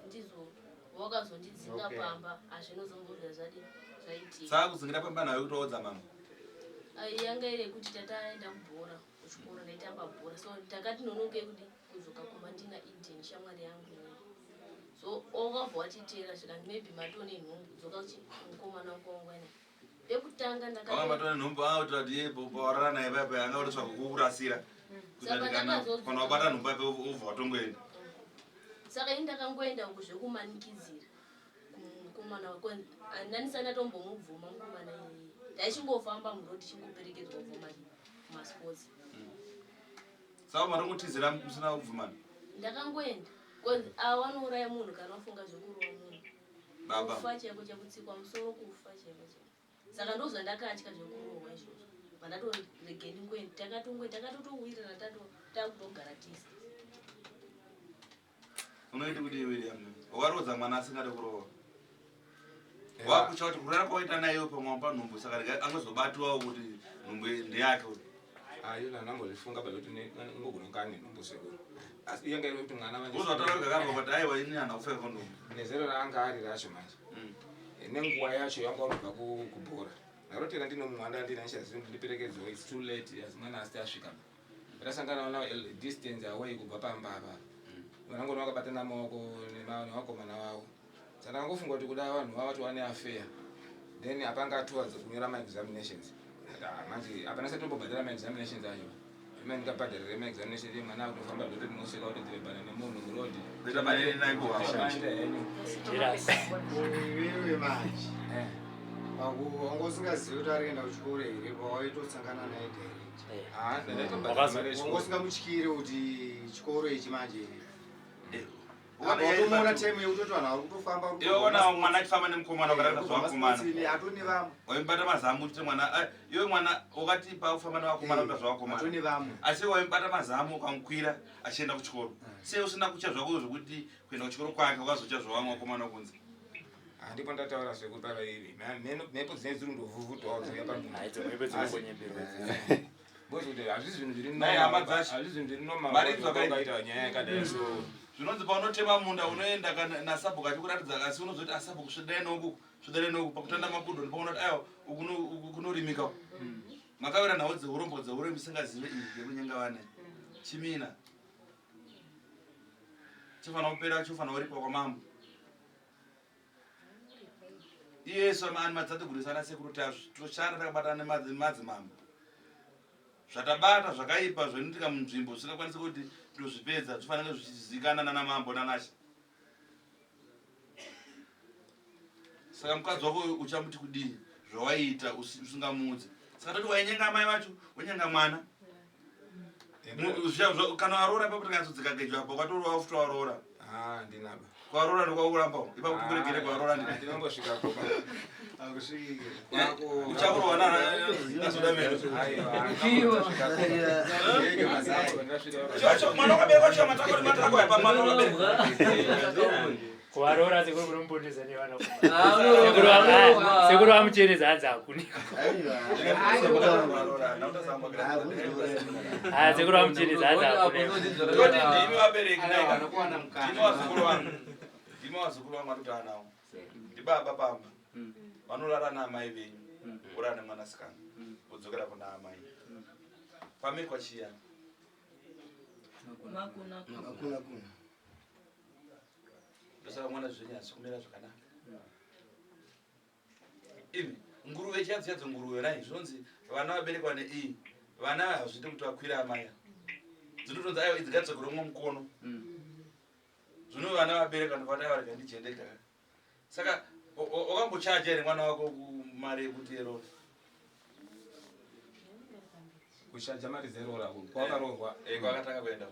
Speaker 7: ndizo wakazondidzinga okay. pamba hazvinozombobvira zvadi zvaitika
Speaker 2: saka kudzingira pamba nayo kutoudza mama
Speaker 7: yanga iri yekuti tataenda kubhora kuchikoro ndaitamba bhora so takati nonoke kudi kudzoka kumba ndina Eden shamwari yangu inini so wakabva watiteera zvikanzi maybe matone nhumbu dzoka mukomana wako wangwana pekutanga
Speaker 2: ndakanga matone nhumbu anga kuti ati ye pawarara naye paya paya anga kutotsvaka kukurasira
Speaker 7: Saka ndakazo-
Speaker 2: kana wabata nhumbu paya ubva watongoenda
Speaker 7: saka ini ndakangoenda uku zvekumanikidzira kumukomana wako ndandisati ndatombomubvuma mukomana iyeye ndaichingofamba muroad chingoperekedzwa kubva kumasports
Speaker 2: Saka matongotizira musina kubvumana?
Speaker 7: Ndakangoenda. Cause awa wanouraya munhu kana wafunga zvekurova munhu.
Speaker 2: Baba.
Speaker 7: Kufa chaiko chekutsikwa musoro kufa chaiko chaiko. Saka ndozvandakatya zvekurohwa izvozvo. Pandatorege ndingoenda takatongoenda takatotowirirana tato takutogara tese.
Speaker 2: Unoita kuti William wakaroodza mwana asingade kurohwa. Wakucha kuti kurara kwawaita naye pamwe wapa nhumbu saka rega angozobatiwawo kuti nhumbu ndeyake.
Speaker 4: Ayo ndangozvifunga but kuti ngogona kunge ane nhumbu sekuru. Asi yanga iri kuti mwana manje.
Speaker 2: Uzotaura kakamba kuti aiwa ini handina kupfeka kondomu.
Speaker 4: Nezero raanga ari racho manje. Mm. Nenguva yacho yanga unobva kubhora. Ndarotera ndine mwana ndina ndichaziva kuti ndiperekedzwe it's too late asi mwana asati asvika. Ndakasangana navo a distance away kubva pamba apa. Vanangona vakabatana maoko nevakomana vavo. Saka ndakangofunga kuti kuda vanhu vava vatova neaffair. Then apanga towards kunyora maexaminations. Ah, manje hapana sati tombobhadhara maexaminations acho. Ima ndingabhadharire maexaminations iye mwana akutofamba zvoti tinoseka kuti dzirebana nemunhu muroad.
Speaker 2: Kuita mari naiko
Speaker 4: Maenda henyu.
Speaker 9: Jealous.
Speaker 3: Iwewe manje. Eh. Wanga usingazivi kuti ari kuenda kuchikoro here pawaitosangana naye direct.
Speaker 4: Ah,
Speaker 3: wanga usingamutyire kuti chikoro ichi manje watomuona time yekutoti vanhu vari kutofamba
Speaker 2: iwe ona mwana achifamba nemukomana ukaratidza zvawakomana
Speaker 3: atone vamwe
Speaker 2: waimubata mazamu uchiti mwana eh, iwe mwana wakati pakufamba nevakomana kuita zvawakomana
Speaker 3: atone vamwe
Speaker 2: asi waimubata mazamu ukamukwira achienda kuchikoro sei usina kutya zvako zvekuti kuenda kuchikoro kwake wakazotya zvawamwe wakomana kunze
Speaker 4: Handipo ndataura zvekuti pava ivi mhepo dzinenge dziri kundovhuvhutawo dziuya pamunhu.
Speaker 9: Hayi dzimwe mhepo dzinongonyemberwa
Speaker 4: idzi. Boys kuti hazvisi zvinhu zviri
Speaker 2: Naye hama dzacho.
Speaker 4: Hazvisi zvinhu zviri normal.
Speaker 2: Mari idzo
Speaker 4: Ungaita nyaya yakadai so.
Speaker 2: Zvinonzi paunotema munda unoenda kana nasabhuku achikuratidza asi unozoti asabhuku svedai noku svedai noku pakutanda makudo ndipaona kuti aiwa uku uku kunorimika uku. Makawira nhau dzeurombo dzeuroi musingazive iyi yekunyenga vana. Chimina. Chofanira kupera chofanira kuripa kwamambo. Iyesu ani madzitateguru esu ana sekuru Tasvu toshanda takabatana nemadzimambo. Zvatabata zvakaipa zvinoitika munzvimbo zvisingakwanisi kuti tozvipedza zvifanira zvichizikana nana mambo nanashe. Saka mukadzi wako uchamuti kudii zvawaiita usingamuudzi? Saka toti wainyenga amai vacho wonyenga mwana. Kana waroora ipapo tikanyatsodzika gejo apo ukatorowa futi waroora.
Speaker 4: Ah, ndinaba.
Speaker 2: Kwaroora ndokwakuramba ipapo tikuregere kwaroora
Speaker 4: ndina. Ndinombosvika ko.
Speaker 3: Akusvike.
Speaker 4: Kwako.
Speaker 2: Uchakurowa nana nazoda meno.
Speaker 4: Aiwa.
Speaker 2: Chocho mwana wakaberekwa chiya matako nematako apa mwana wakaberekwa.
Speaker 9: Kuvaroora sekuru kunombondeza nevana.
Speaker 6: Ah, unoroorwa.
Speaker 9: Sekuru vamuchenedza hanzi hakuni. Ah, sekuru vamuchenedza hanzi hakuni.
Speaker 2: Toti ndimi vabereki naika. Ndimi vazukuru vangu. Ndimi vazukuru vangu vatoti anawo. Ndibaba pamba. Vanorara naamai venyu. Vorara nemwanasikana. Vodzokera kuna amai. Pamekwa chiya.
Speaker 12: Makuna
Speaker 10: kuna.
Speaker 2: Ndosaka mwana zvenyu hasi kumira zvakanaka. Imi nguruve chiya dziya dzenguruve nai zvinonzi vana vaberekwa neiyi vana hazviite kuti vakwire amai dzinotonzi aiwa idzi ngadzidzokerwe mumwe mukono zvino vana vabereka ndovati aiwa rega ndijendeka saka wakambochaja here mwana wako mari yekuti yeroora
Speaker 4: Kuchaja mari dzeroora kwakaroorwa
Speaker 2: eh, kwakatanga kuenda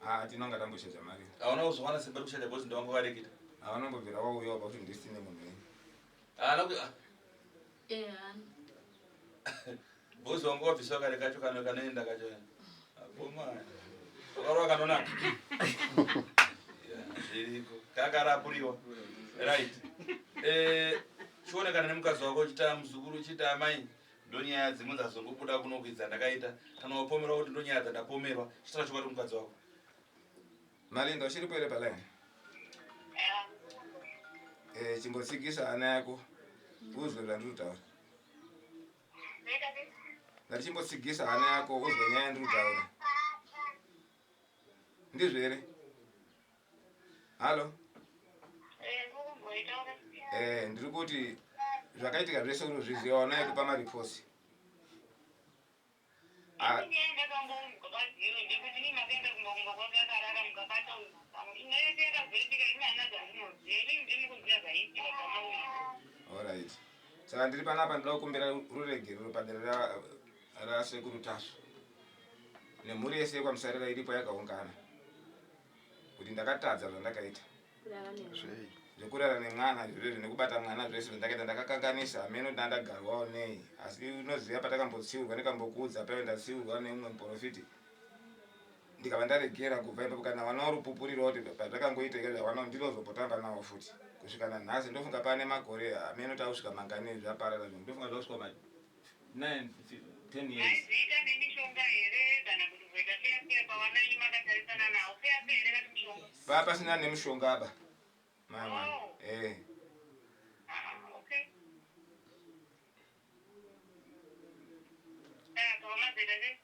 Speaker 4: ah tinonga tambochaja mari
Speaker 2: hauna kuzowana simba rekuchaja because ndowanga wareketa
Speaker 4: hawana kumbobvira wauya pakuti ndisine munhu wenyu
Speaker 2: haana ku ah.
Speaker 7: Eh, haana.
Speaker 2: Bozi wangu wabvisa kare kacho kano kanoenda kacho. Akoma. Wakarova kanonaka. Yeah, zviriko. Kakarapuriwa. Right. Eh, chione kana kana nemukadzi wako uchita muzukuru uchiita amai ndonyaya dzimwe dzazongobuda kuno kuidza ndakaita kana wapomerwa kuti ndonyaya dzandapomerwa chitaura chokwadi kumukadzi wako
Speaker 4: Malinda uchiripo here paline? Eh, chimbotsigisa hana yako uzwe zvandiri kutaura. Ndati chimbotsigisa hana yako uzwe nyaya yandiri kutaura. Ndizvo here? Halo? Eh, ndiri kuti zvakaitika zvese unozviziva wanaye kupa mariposi. Ah. Alright. Saka ndiri panapa ndinoda kukumbira ruregerero padare rasekuru Tasvu nemhuri yese yekwaMusarira iripo yakaungana kuti ndakatadza zvandakaita. Zvekurara nemwana izvozvo nekubata mwana zvese zvandakaita ndakakanganisa hameno ndandagarwawo nei asi unoziva patakambotsiurwa ndikambokuudza paive ndatsiurwa neumwe muprofiti ndikava ndaregera kubva ipapo kana vana warupupurirawo kuti pazvakangoita ika zvavana ndinozopotamba nawo futi kusvika nanhasi ndofunga pane makore hameno takusvika mangani zvaparara zvinhu ndofunga zvakusvika ma 9 10 years
Speaker 8: Maiziita nemishonga here kana kuti kuita feya feya pavana yenyu makatarisana nawo feya feya here kati mushonga?
Speaker 4: Paa pasina nemushonga apa mai mwana
Speaker 8: Oh.
Speaker 4: eh
Speaker 8: Ah, okay. Ah, pavamazoita sei?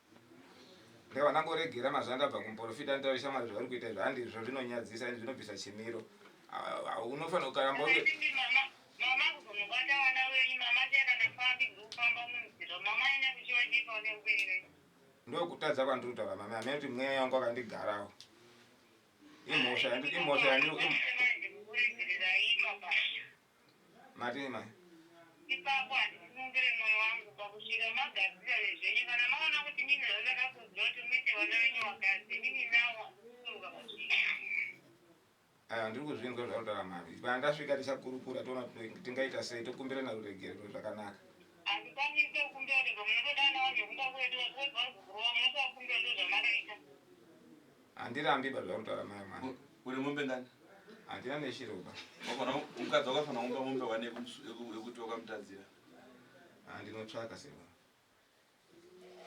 Speaker 4: Ndakabva ndangoregera mazuva ndabva kumuporofita nditaure shamwari zvauri kuita izvi handizvo zvinonyadzisa and zvinobvisa chimiro Ah, ah, unofanira kukaramba uri
Speaker 8: Mama kuzomubata vana venyu mama siya kana fambi dzikufamba munzira mama ina kuchivachipa nekubereka.
Speaker 4: Ndokutadza kwandiri kutaura mama hameno kuti mweya wangu wakandigarawo. Imhosva yandiri imhosva yandiri
Speaker 8: Kuregererai ipapa.
Speaker 4: Mati mai.
Speaker 8: Ipapo handisunungire moyo wangu pakusvika magadzira zvenyu kana maona kuti mini zvandakakudzwa kuti muite vana venyu vakadzi mini nawo handikusuruka pazvinhu.
Speaker 4: Aya ndiri kuzvinzwa zvauri kutaura mari. Pandasvika tichakurukura toona kuti tingaita sei tokumbirana ruregerero zvakanaka.
Speaker 8: Handikwanise kukumbira ruregerero munotodana vanhu vekumba kwedu vekuwedza vari kukurova munotovakumbira ndozvamakaita.
Speaker 4: Handirambi ba zvauri kutaura mai mwana.
Speaker 2: Une mombe ngani?
Speaker 4: Handina neshiro ba.
Speaker 2: Wakona mukadzi wakafanira kumupa mombe wane yekuti wakamutadzira.
Speaker 4: Handinotsvaka seba.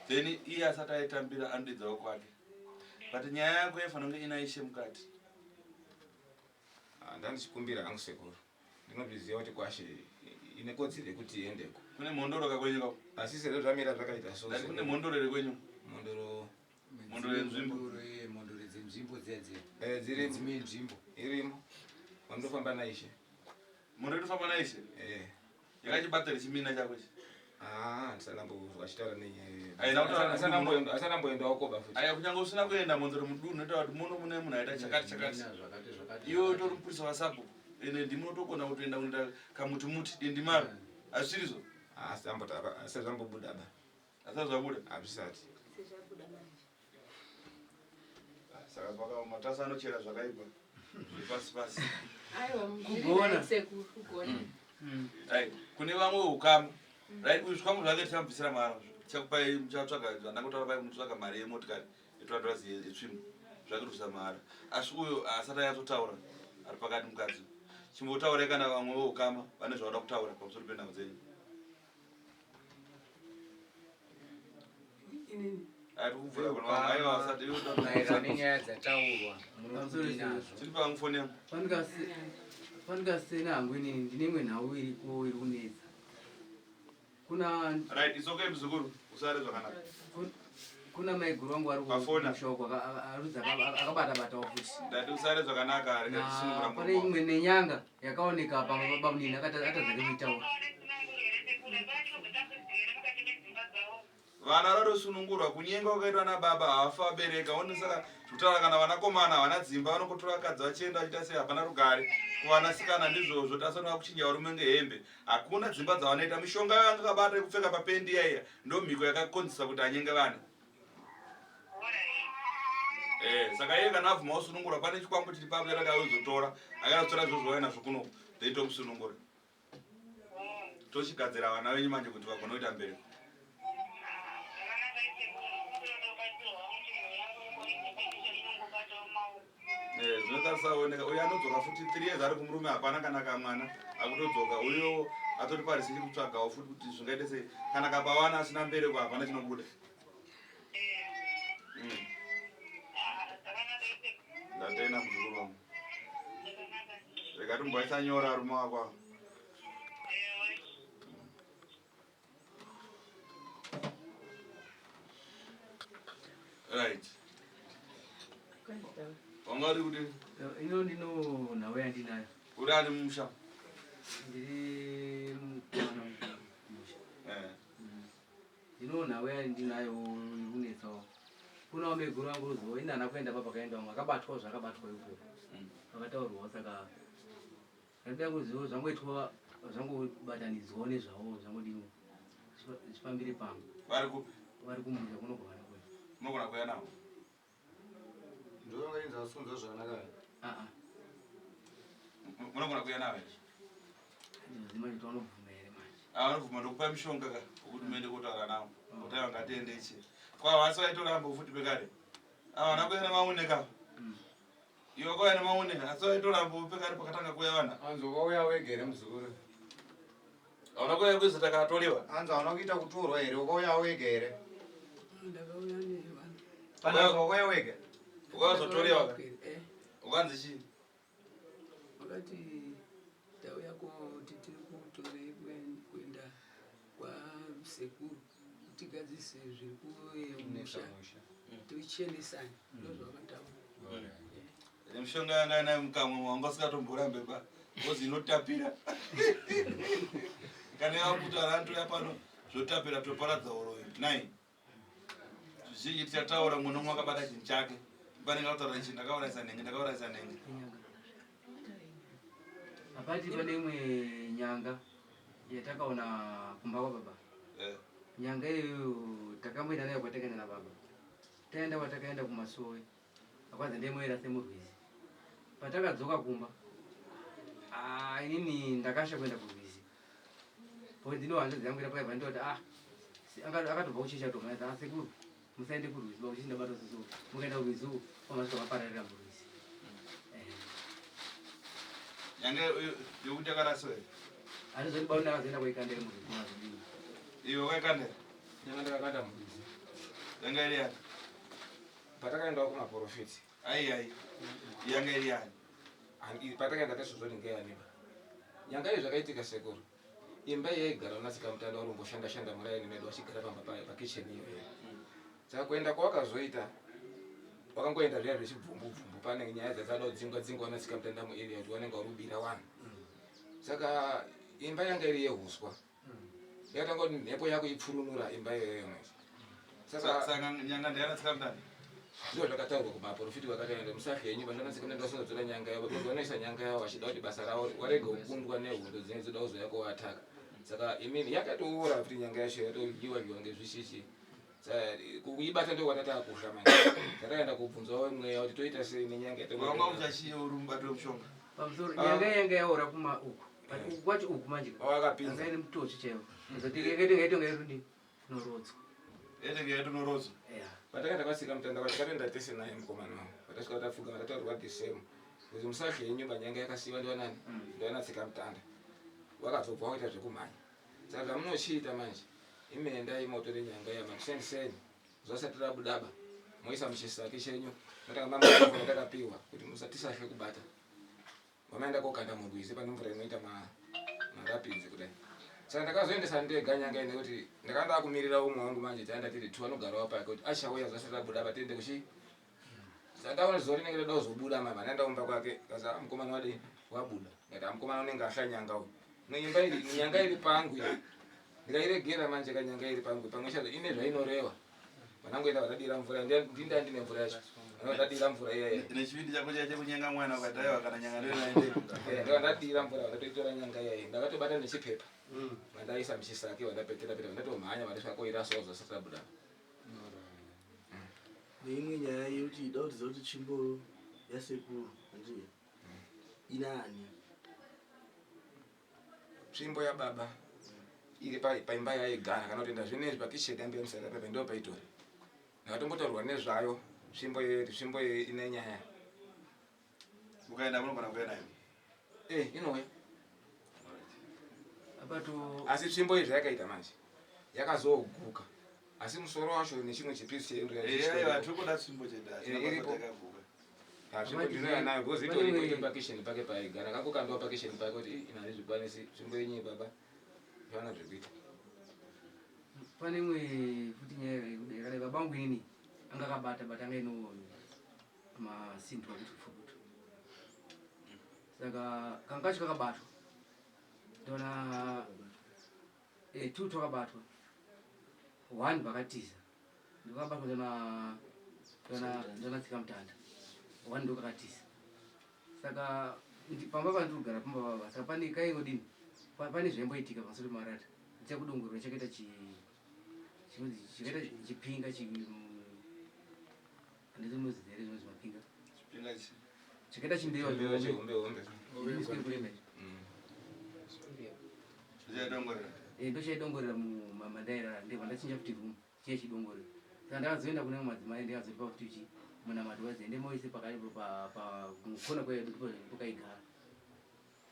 Speaker 2: Then iye asati aitambira anodedzawo kwake. But nyaya yako yaifanira kunge ina ishe mukati.
Speaker 4: Ah, ndandichikumbira hangu sekuru. Ndinozviziva kuti kwashe ine kodzero yekuti iendeko.
Speaker 2: Kune mhondoro ka kwenyu kako?
Speaker 4: Asi sezvo zvamira zvakaita so.
Speaker 2: Ndati kune mhondoro here kwenyu?
Speaker 4: Mhondoro
Speaker 2: Mhondoro yenzvimbo.
Speaker 3: Mhondoro dzenzvimbo dziya dziya.
Speaker 4: Eh, dzirimo.
Speaker 3: Dzimwe nzvimbo.
Speaker 4: Irimo. Wandofamba naishe.
Speaker 2: Mhondoro inofamba naishe?
Speaker 4: Eh.
Speaker 2: Yakachibata richimina chako ichi.
Speaker 4: Ah, ndisana achitaura nenyaya.
Speaker 2: Aina kutaura
Speaker 4: Asana mboenda, asana mboendawo koba futi.
Speaker 2: Aya kunyange usina kuenda mhondoro mudunhu inotaura kuti muno mune munhu aita chakati chakati. Iwe utori mupurisa wasabhuku. Ende ndimi unotogona kutoenda kunoita kamuti muti dendimaro. Hazvisirizvo?
Speaker 4: Asi ambotaba, asi zvambobuda ba.
Speaker 2: Asi zvabuda?
Speaker 4: Hazvisati.
Speaker 2: Saka zvakaoma tasa anochera zvakaipa. Zvepasi pasi.
Speaker 6: Aiwa,
Speaker 2: Kugona.
Speaker 7: Sekuru, kugona.
Speaker 2: Right. Kune vamwe ukama. Right, uyu zvikwambo zvake tichamubvisira mara. Tichakupai muchatsvaga zvandangotaura pai munotsvaga mari yemotikari yeturadurazi yetsvimbo. Zvake tobvisa mahara. Asi uyo asati anyatsotaura ari pakati mukadzi. Chimbotaurai kana vamwe veukama vane zvavada kutaura pamusoro penhau dzenyu.
Speaker 3: Maererano nenyaya dzataurwa munoti nazvo.
Speaker 6: Fanika sena hangu inini ndine imwe nhau iriko iri kunetsa. Kuna
Speaker 2: Right, it's okay mzukuru. Usare zvakanaka.
Speaker 6: Kuna maiguru vangu vari
Speaker 2: Pafona.
Speaker 6: kushoko arudzi akabata batawo futi.
Speaker 2: Ndati usare zvakanaka rega tisunungura
Speaker 6: Na pane
Speaker 2: murume.
Speaker 6: imwe nenyanga yakaoneka pamwe babamunini akatadza kuitaura.
Speaker 2: Vana vatosunungurwa kunyenga kwakaitwa nababa havafa vabereka one saka zvekutaura kana vanakomana havana dzimba vanongotora vakadzi vachienda vachiita sei hapana rugare kuvanasikana ndizvozvo tasana kuchinja varume ngehembe hakuna dzimba dzavanoita mishonga yavanga kabata yekupfeka papendi iya iya ndomhiko yakakonzesa kuti anyenge vana Eh, saka iye kana abvuma kusunungurwa pane chikwambo chiri papo chakati auzotora akatotora izvozvo vauya nazvo kuno then tomusunungura tochigadzira vana venyu manje kuti vagone kuita mbereko Eh, zvinotarisaoneka uyo anodzoka futi three years ari kumurume hapana kana kamwana akutodzoka uyo Atori parisiki kutsvagawo futi kuti zvingaite sei kana kabawana asina mbereko hapana chinobuda. Ndatenda muzukuru wangu. Rega timboisa nyora arume wako ava. Right. Wanga uri kuti?
Speaker 12: Ino ndino nhau yandinayo.
Speaker 2: Uri ani mumusha?
Speaker 12: Ndiri mukomana mumusha.
Speaker 2: Eh.
Speaker 12: Ndino nhau yandinayo iri kunetsawo. Kuna wameguru angu ruzivo ini handina kuenda baba kaenda vamwe akabatwa zvakabatwa ikoko. Vakataurwawo saka Ndinoda kuziva zvangoitwa zvangobatanidzwawo nezvavo zvangodini zvifambire pamwe.
Speaker 2: Vari kupi?
Speaker 12: Vari kumusha kunogona kuya.
Speaker 2: Unogona kuya navo.
Speaker 3: Ndovakainza vasunza zvakanaka.
Speaker 12: Ah ah.
Speaker 2: Unogona kuya navo here?
Speaker 12: Ndinoziva manje kuti vanobvuma here manje.
Speaker 2: Ah vanobvuma ndokupa mishonga ka kuti muende kotaura navo. Kuti aiwa ngatiende ichi. Kwa vasi vaitoramba futi pekare. Havana kuya nemaune ka. Iwe kwauya nemaune asi waitoramba pekare pakatanga kuuya vana.
Speaker 4: Anzi wakauya wega here muzukuru?
Speaker 2: Hauna kuuya kuzi takatolewa.
Speaker 3: Anzi hauna kuita kutorwa here wakauya wega here?
Speaker 6: Ndakauya nevanhu.
Speaker 3: Pananzi wakauya wega?
Speaker 2: Wakazotolewa ka?
Speaker 6: Eh.
Speaker 2: Ukanzi chii?
Speaker 6: Wakati tauya kuti tiri kutorei kuenda kwasekuru tigadzise zviri kumusha tichenesane ndozvavakataura.
Speaker 2: Nemishonga yanga inayo mukamwa wanga usikatomborambe ba because inotapira. Kana yakutaura anotouya pano zvotapira toparadza uroyi. Nai. Zvizhinji tichataura mumwe nomwe akabata chinhu chake. Panenge akutaura ichi ndakaurayisa nenge ndakaurayisa nenge.
Speaker 12: Apati pane imwe nyanga yatakaona kumba kwababa.
Speaker 2: Eh.
Speaker 12: Nyanga iyoyo takamboenda nayo kwatakaenda nababa. Taenda kwatakaenda kumasowe akwanzi ndemoera semurwizi. Patakadzoka kumba ah, inini ndakasha kuenda kurwizi. Because ndino hanzvadzi yangu irapo yaibva ndoti ah akatobva kuchechi atomhanya ah sekuru musaende kurwizi ba kuchechi ndabatwa susu mukaenda kurwizi uku pamasvika mapararira murwizi. Eh.
Speaker 2: Nyanga yokuti yakaraswa here?
Speaker 12: Handizoti bauni akazoenda kuikanda iri murwizi mazodini.
Speaker 2: Iwe waikandera?
Speaker 4: Nyanga ndakakanda murwizi.
Speaker 2: Yanga iri yani?
Speaker 4: Patakaendawo kumaporofiti.
Speaker 2: Ai ai. Yanga iri yani?
Speaker 4: Patakaenda tesozvoti ngeyaniba. Nyanga iyo zvakaitika sekuru. Imba iyi yaigara vanatsikamutanda vari kumboshanda shanda muraini medu vachigara pamba payo pakitchen iyoyo. Saka kuenda kwawakazoita wakangoenda zviya zvechibvumbu bvumbu pane nyaya dzadzada kudzingwa dzingwa vanatsikamutanda muarea kuti wanenge uri kubira vanhu. Saka imba yanga iri yehuswa. Yakatanga kuti mhepo yako ipfurunura imba iyoyo manje.
Speaker 2: Saka nyanga ndeyana tsikamutanda.
Speaker 4: Ndizvo zvakataurwa kumaporofiti vakataenda musafi henyu vananatsikamutanda vasingazotora nyanga yavo because vanoisa nyanga yavo vachida kuti basa ravo warege kukundwa nehondo dzinenge dzoda kuzouya kovataka. Saka imini yakatoora futi nyanga yacho yatodyiwa dyiwa ngezvishishi. Saka kuibata ndiko kwatatakuhla manje. Takaenda kubvunzawo mweya kuti toita sei nenyanga
Speaker 2: Wanga uchachiye uri mubati wemushonga.
Speaker 12: Pamusoro nyanga yanga yaora kuma uku. But uku kwacho uku manje.
Speaker 4: Wakapinza.
Speaker 12: Yanga ine mutochi chaiwo. Zoti yakaita inga irudi norodzwa.
Speaker 2: Yakaita inga yatonorodzwa.
Speaker 12: Yeah.
Speaker 4: Patakaenda kwasika mutanda kwacho takatoenda tese naye mukomana wangu. Patasvika tafuga matataurwa the same. Kuti musahle henyu panyanga yakasiiwa ndiwanani? Ndiwana tsika mutanda. Wakazobva wakuita zvekumhanya. Saka zvamunochiita manje imi endai motore nyanga iya makuseni-seni zuva risati rabudaba moisa muchisaki chenyu motanga mamwa mvura takapiwa kuti musatisahle kubata. Vamaenda kokanda murwizi pane mvura inoita marapidzi kudai. Saka ndakazoendesa ndega nyanga iyi nekuti ndakanga ndakumirira umwe wangu manje taenda tiri two anogarawo pake kuti achauya zuva risati rabuda apa tiende kuchii Saka ndaona zuva rinenge roda kuzobuda mama ndaenda kumba kwake kazi ah mukomana wadii wabuda ndikati ah mukomana unenge ahlanyanga uyu neimba iri nyanga iri pangu iyi ndikairegera manje kanyanga iri pangu pamwe chazo ine zvainoreva vanangoenda vatadira mvura ndinda ndine mvura yacho vanotadira mvura iya iya
Speaker 2: nechivindi chako chaiche kunyenga mwana ukati aiwa kana nyanga ndoinaende
Speaker 4: ndova ndadira mvura vandatoitora nyanga iya iya ndakatobata nechipepa vandaisa muchisaki vandapetera peta vandatomhanya vandasvika koirasawo zvasati rabuda
Speaker 5: Neimwe nyaya yekuti ida kuti ziva kuti tsvimbo yasekuru handiye inaani
Speaker 4: tsvimbo yababa iri paimba yaigara kana kutoenda zvinezvi pakicheni yambuya musara pepa ndo paitori ndakatombotaurwa nezvayo tsvimbo iyoyo kuti tsvimbo iyoyo ine nyaya
Speaker 2: ukaenda munogona kuuya nayo
Speaker 4: eh inouya. Asi tsvimbo iyi zvayakaita manje yakazoguka asi musoro wacho nechimwe chipisi iripo tsvimbo ndinoya nayo because itoripo itori pakisheni pake paigara kakukandiwa pakisheni pake kuti ina handizvikwanisi tsvimbo yenyu baba zvana zvekuita.
Speaker 12: Pane imwe futi nyaya yakadai baba vangu inini anga akabata bata anga ino masindwa kuti pfukutu saka kanga kacho kakabatwa ndona eh, two twakabatwa one vakatiza ndokakabatwa ndona ndona ndona tsika mutanda one ndokakatiza saka pamba pandiri kugara pamba baba saka pane kaingodini pane zvaimboitika pamusoro pemarata ndichakudongorera chakaita chi chinonzi chakaita chipinga chi handiti munoziva here zvinonzi mapinga
Speaker 2: Chipinga chi
Speaker 12: chakaita chimbewa
Speaker 4: Chimbewa chihombe hombe.
Speaker 12: kurema ichi
Speaker 2: Chichaidongorera.
Speaker 12: Eh, ndochaidongorera mumandairara ndibva ndachinja futi room chiye chidongorera saka ndakazoenda kune madzimai ndikazotipa futi chi munamato wazi ende moise pakati mukona kwedu ndipo pokaigara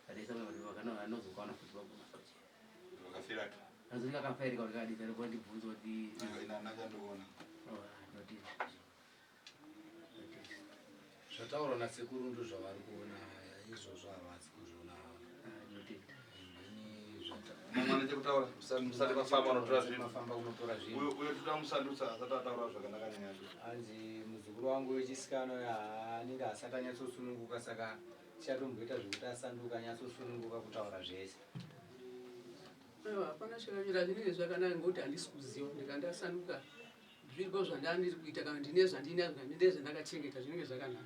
Speaker 12: Adaisa mwana kuti vakana anozokwana futi vakuma.
Speaker 2: Vakafira tu.
Speaker 12: Azonga akafairika kuti kadii kana kundibvunza kuti
Speaker 2: Ina nanga ndoona.
Speaker 12: Oh, noti.
Speaker 3: Zvataurwa nasekuru ndozvavari kuona izvozvo havasi kuzviona.
Speaker 2: Mumwe ane chekutaura musati mafamba unotora zvinhu.
Speaker 3: Mafamba unotora zvinhu.
Speaker 2: Uyo uyo toda musandutsa asati ataura zvakanaka nyaya yacho.
Speaker 3: Hanzi muzukuru wangu wechisikana uyo anenge asati anyatsosununguka saka Tichatomboita zvekuti asanduka anyatsosununguka kutaura zvese.
Speaker 6: Aiwa, hapana chakamira zvinenge zvakanaka ngokuti handisi kuziva ndikandasanduka zviriko zvandandiri kuita kana ndine zvandinazvo kana ndine zvandakachengeta zvinenge zvakanaka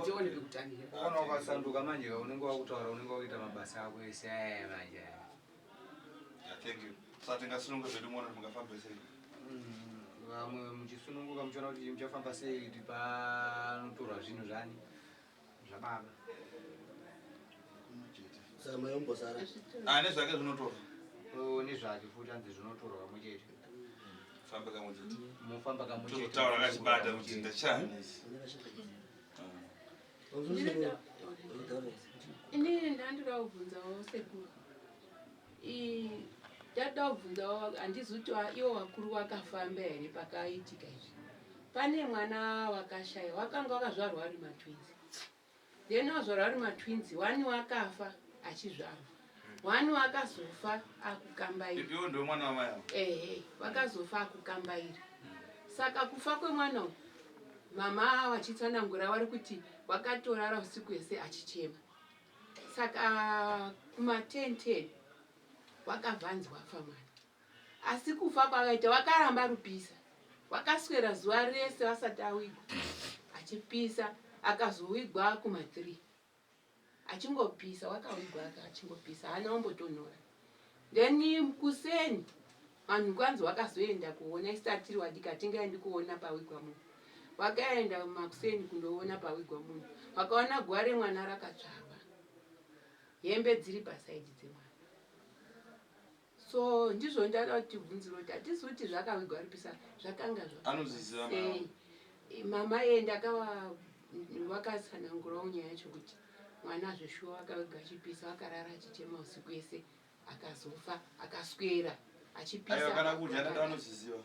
Speaker 6: ndione pekutangira.
Speaker 3: Ukaona ukasanduka manje ka unenge wakutaura unenge wakuita mabasa ako ese aya manje aya.
Speaker 2: Yeah, thank you. Saka tingasununguka zvedu muone kuti mungafamba sei.
Speaker 3: Vamwe muchisununguka muchiona kuti muchafamba sei kuti panotorwa zvinhu zvani. Zvababa.
Speaker 5: Saka mai ombosara.
Speaker 2: Ah, nezvake zvinotorwa.
Speaker 3: Oh, nezvake futi hanzi zvinotorwa kamwe chete.
Speaker 2: Famba kamwe chete.
Speaker 3: Mofamba kamwe chete.
Speaker 2: Tozotaura akachibata kuti ndachani.
Speaker 13: Inini ndandida kubvunzawo sekuru. Ndandida kubvunzawo handizi kuti iwo vakuru wakafamba here pakaitika izvi. Pane mwana wakashaya wakanga wakazvarwa ari matwins. Then wazvarwa ari matwins, one wakafa achizvarwa. One wakazofa akukambaira.
Speaker 2: Iwo ndiwe mwana wamai avo.
Speaker 13: Ehe, wakazofa akukambaira. Saka kufa kwemwana uyu mama vachitsanangura vari kuti wakatorara usiku hwese achichema. Saka kuma 10 10 wakabvanzi wafa mwana. Asi kufa kwakaita wakaramba rupisa. Wakaswera zuva rese vasati awigwa achipisa akazowigwa kuma 3 achingopisa wakawigwa achingopisa haana kumbotonhora. Then kuseni vanhu kwanzi wakazoenda kuona isu tatiri wadiki hatingaendi kuona pawigwa munhu. Wakaenda makuseni kundoona pawigwa munhu wakaona guva remwana rakatsvakwa hembe dziri pasaidi dzemwana. So ndizvo ndada kuti tibvunzire kuti hatisi kuti zvakavigwa ripisa zvakanga
Speaker 2: Anozviziva mai
Speaker 13: zvakasei. Mama iye ndakava vakatsanangurawo nyaya yacho kuti mwana zveshuwa vakaviga achipisa vakarara achichema usiku yese akazofa akaswera achipisa.
Speaker 2: Aiwa kana kudya ndada anozviziva.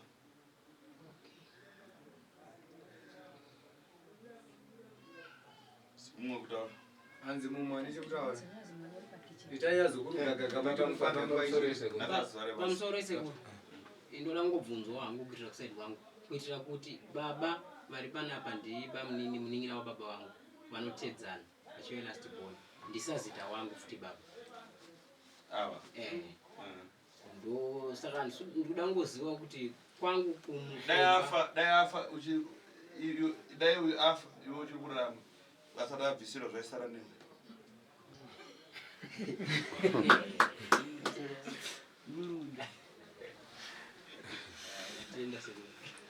Speaker 2: Mumwe kutaura.
Speaker 3: Hanzi mumwe ane chekutaura. Itai azukuru gagaga baba mufambe nguva ichiri.
Speaker 14: Pamusoro sekuru. Ndoda kungobvunzwawo hangu kuitira kuside kwangu kuitira kuti baba vari panapa ndibamunini munin'ina wababa vangu vanotedzana vachive last born ndisazita wangu futi baba
Speaker 2: ava
Speaker 14: eh ndo saka ndikuda kungoziva kuti kwangu kumu
Speaker 2: dai afa dai afa uchi dai uyu afa iwe uchiri kurarama asati abvisirwa zvaisara nei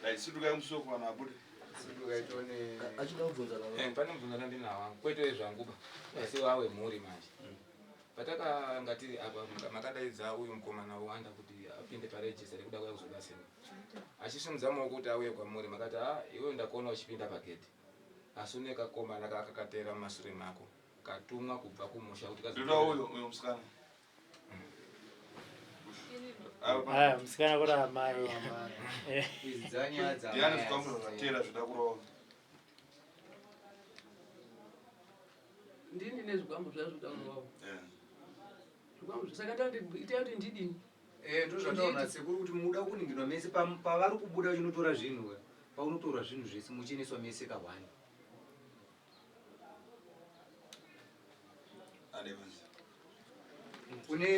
Speaker 2: Dai sudukai musuwo kuvanhu abude.
Speaker 4: Sudukai tione.
Speaker 5: Achida kubvunza
Speaker 4: na. Eh, pane mubvunzo wandinawo wangu. Kwete zvangu ba. Asi wawe mhuri manje. Patakanga tiri apa makadaidza uyu mukomana wanda kuti apinde parejista rekuda kuya kuzobatsirwa. Achisimudza maoko kuti auye kwamuri makati ah iwe ndakuona uchipinda pagedhi. Asi une kakomana kakakateera mumasure mako katumwa kubva kumusha kuti
Speaker 2: kazo. Ndoda uyo uyo musikana.
Speaker 9: Aya musikana kuti amai.
Speaker 2: Ndiani zvikwambo zvatera zvida kurova?
Speaker 6: Ndini nezvikwambo zvazvoda kurovawo. Zvikwambo saka ndati itai kuti ndidini?
Speaker 3: Eh, ndozvataura nasekuru kuti muda kuningirwa mese pavari kubuda uchinotora zvinhu paunotorwa zvinhu zvese muchiendeswa mese kahwani. Kune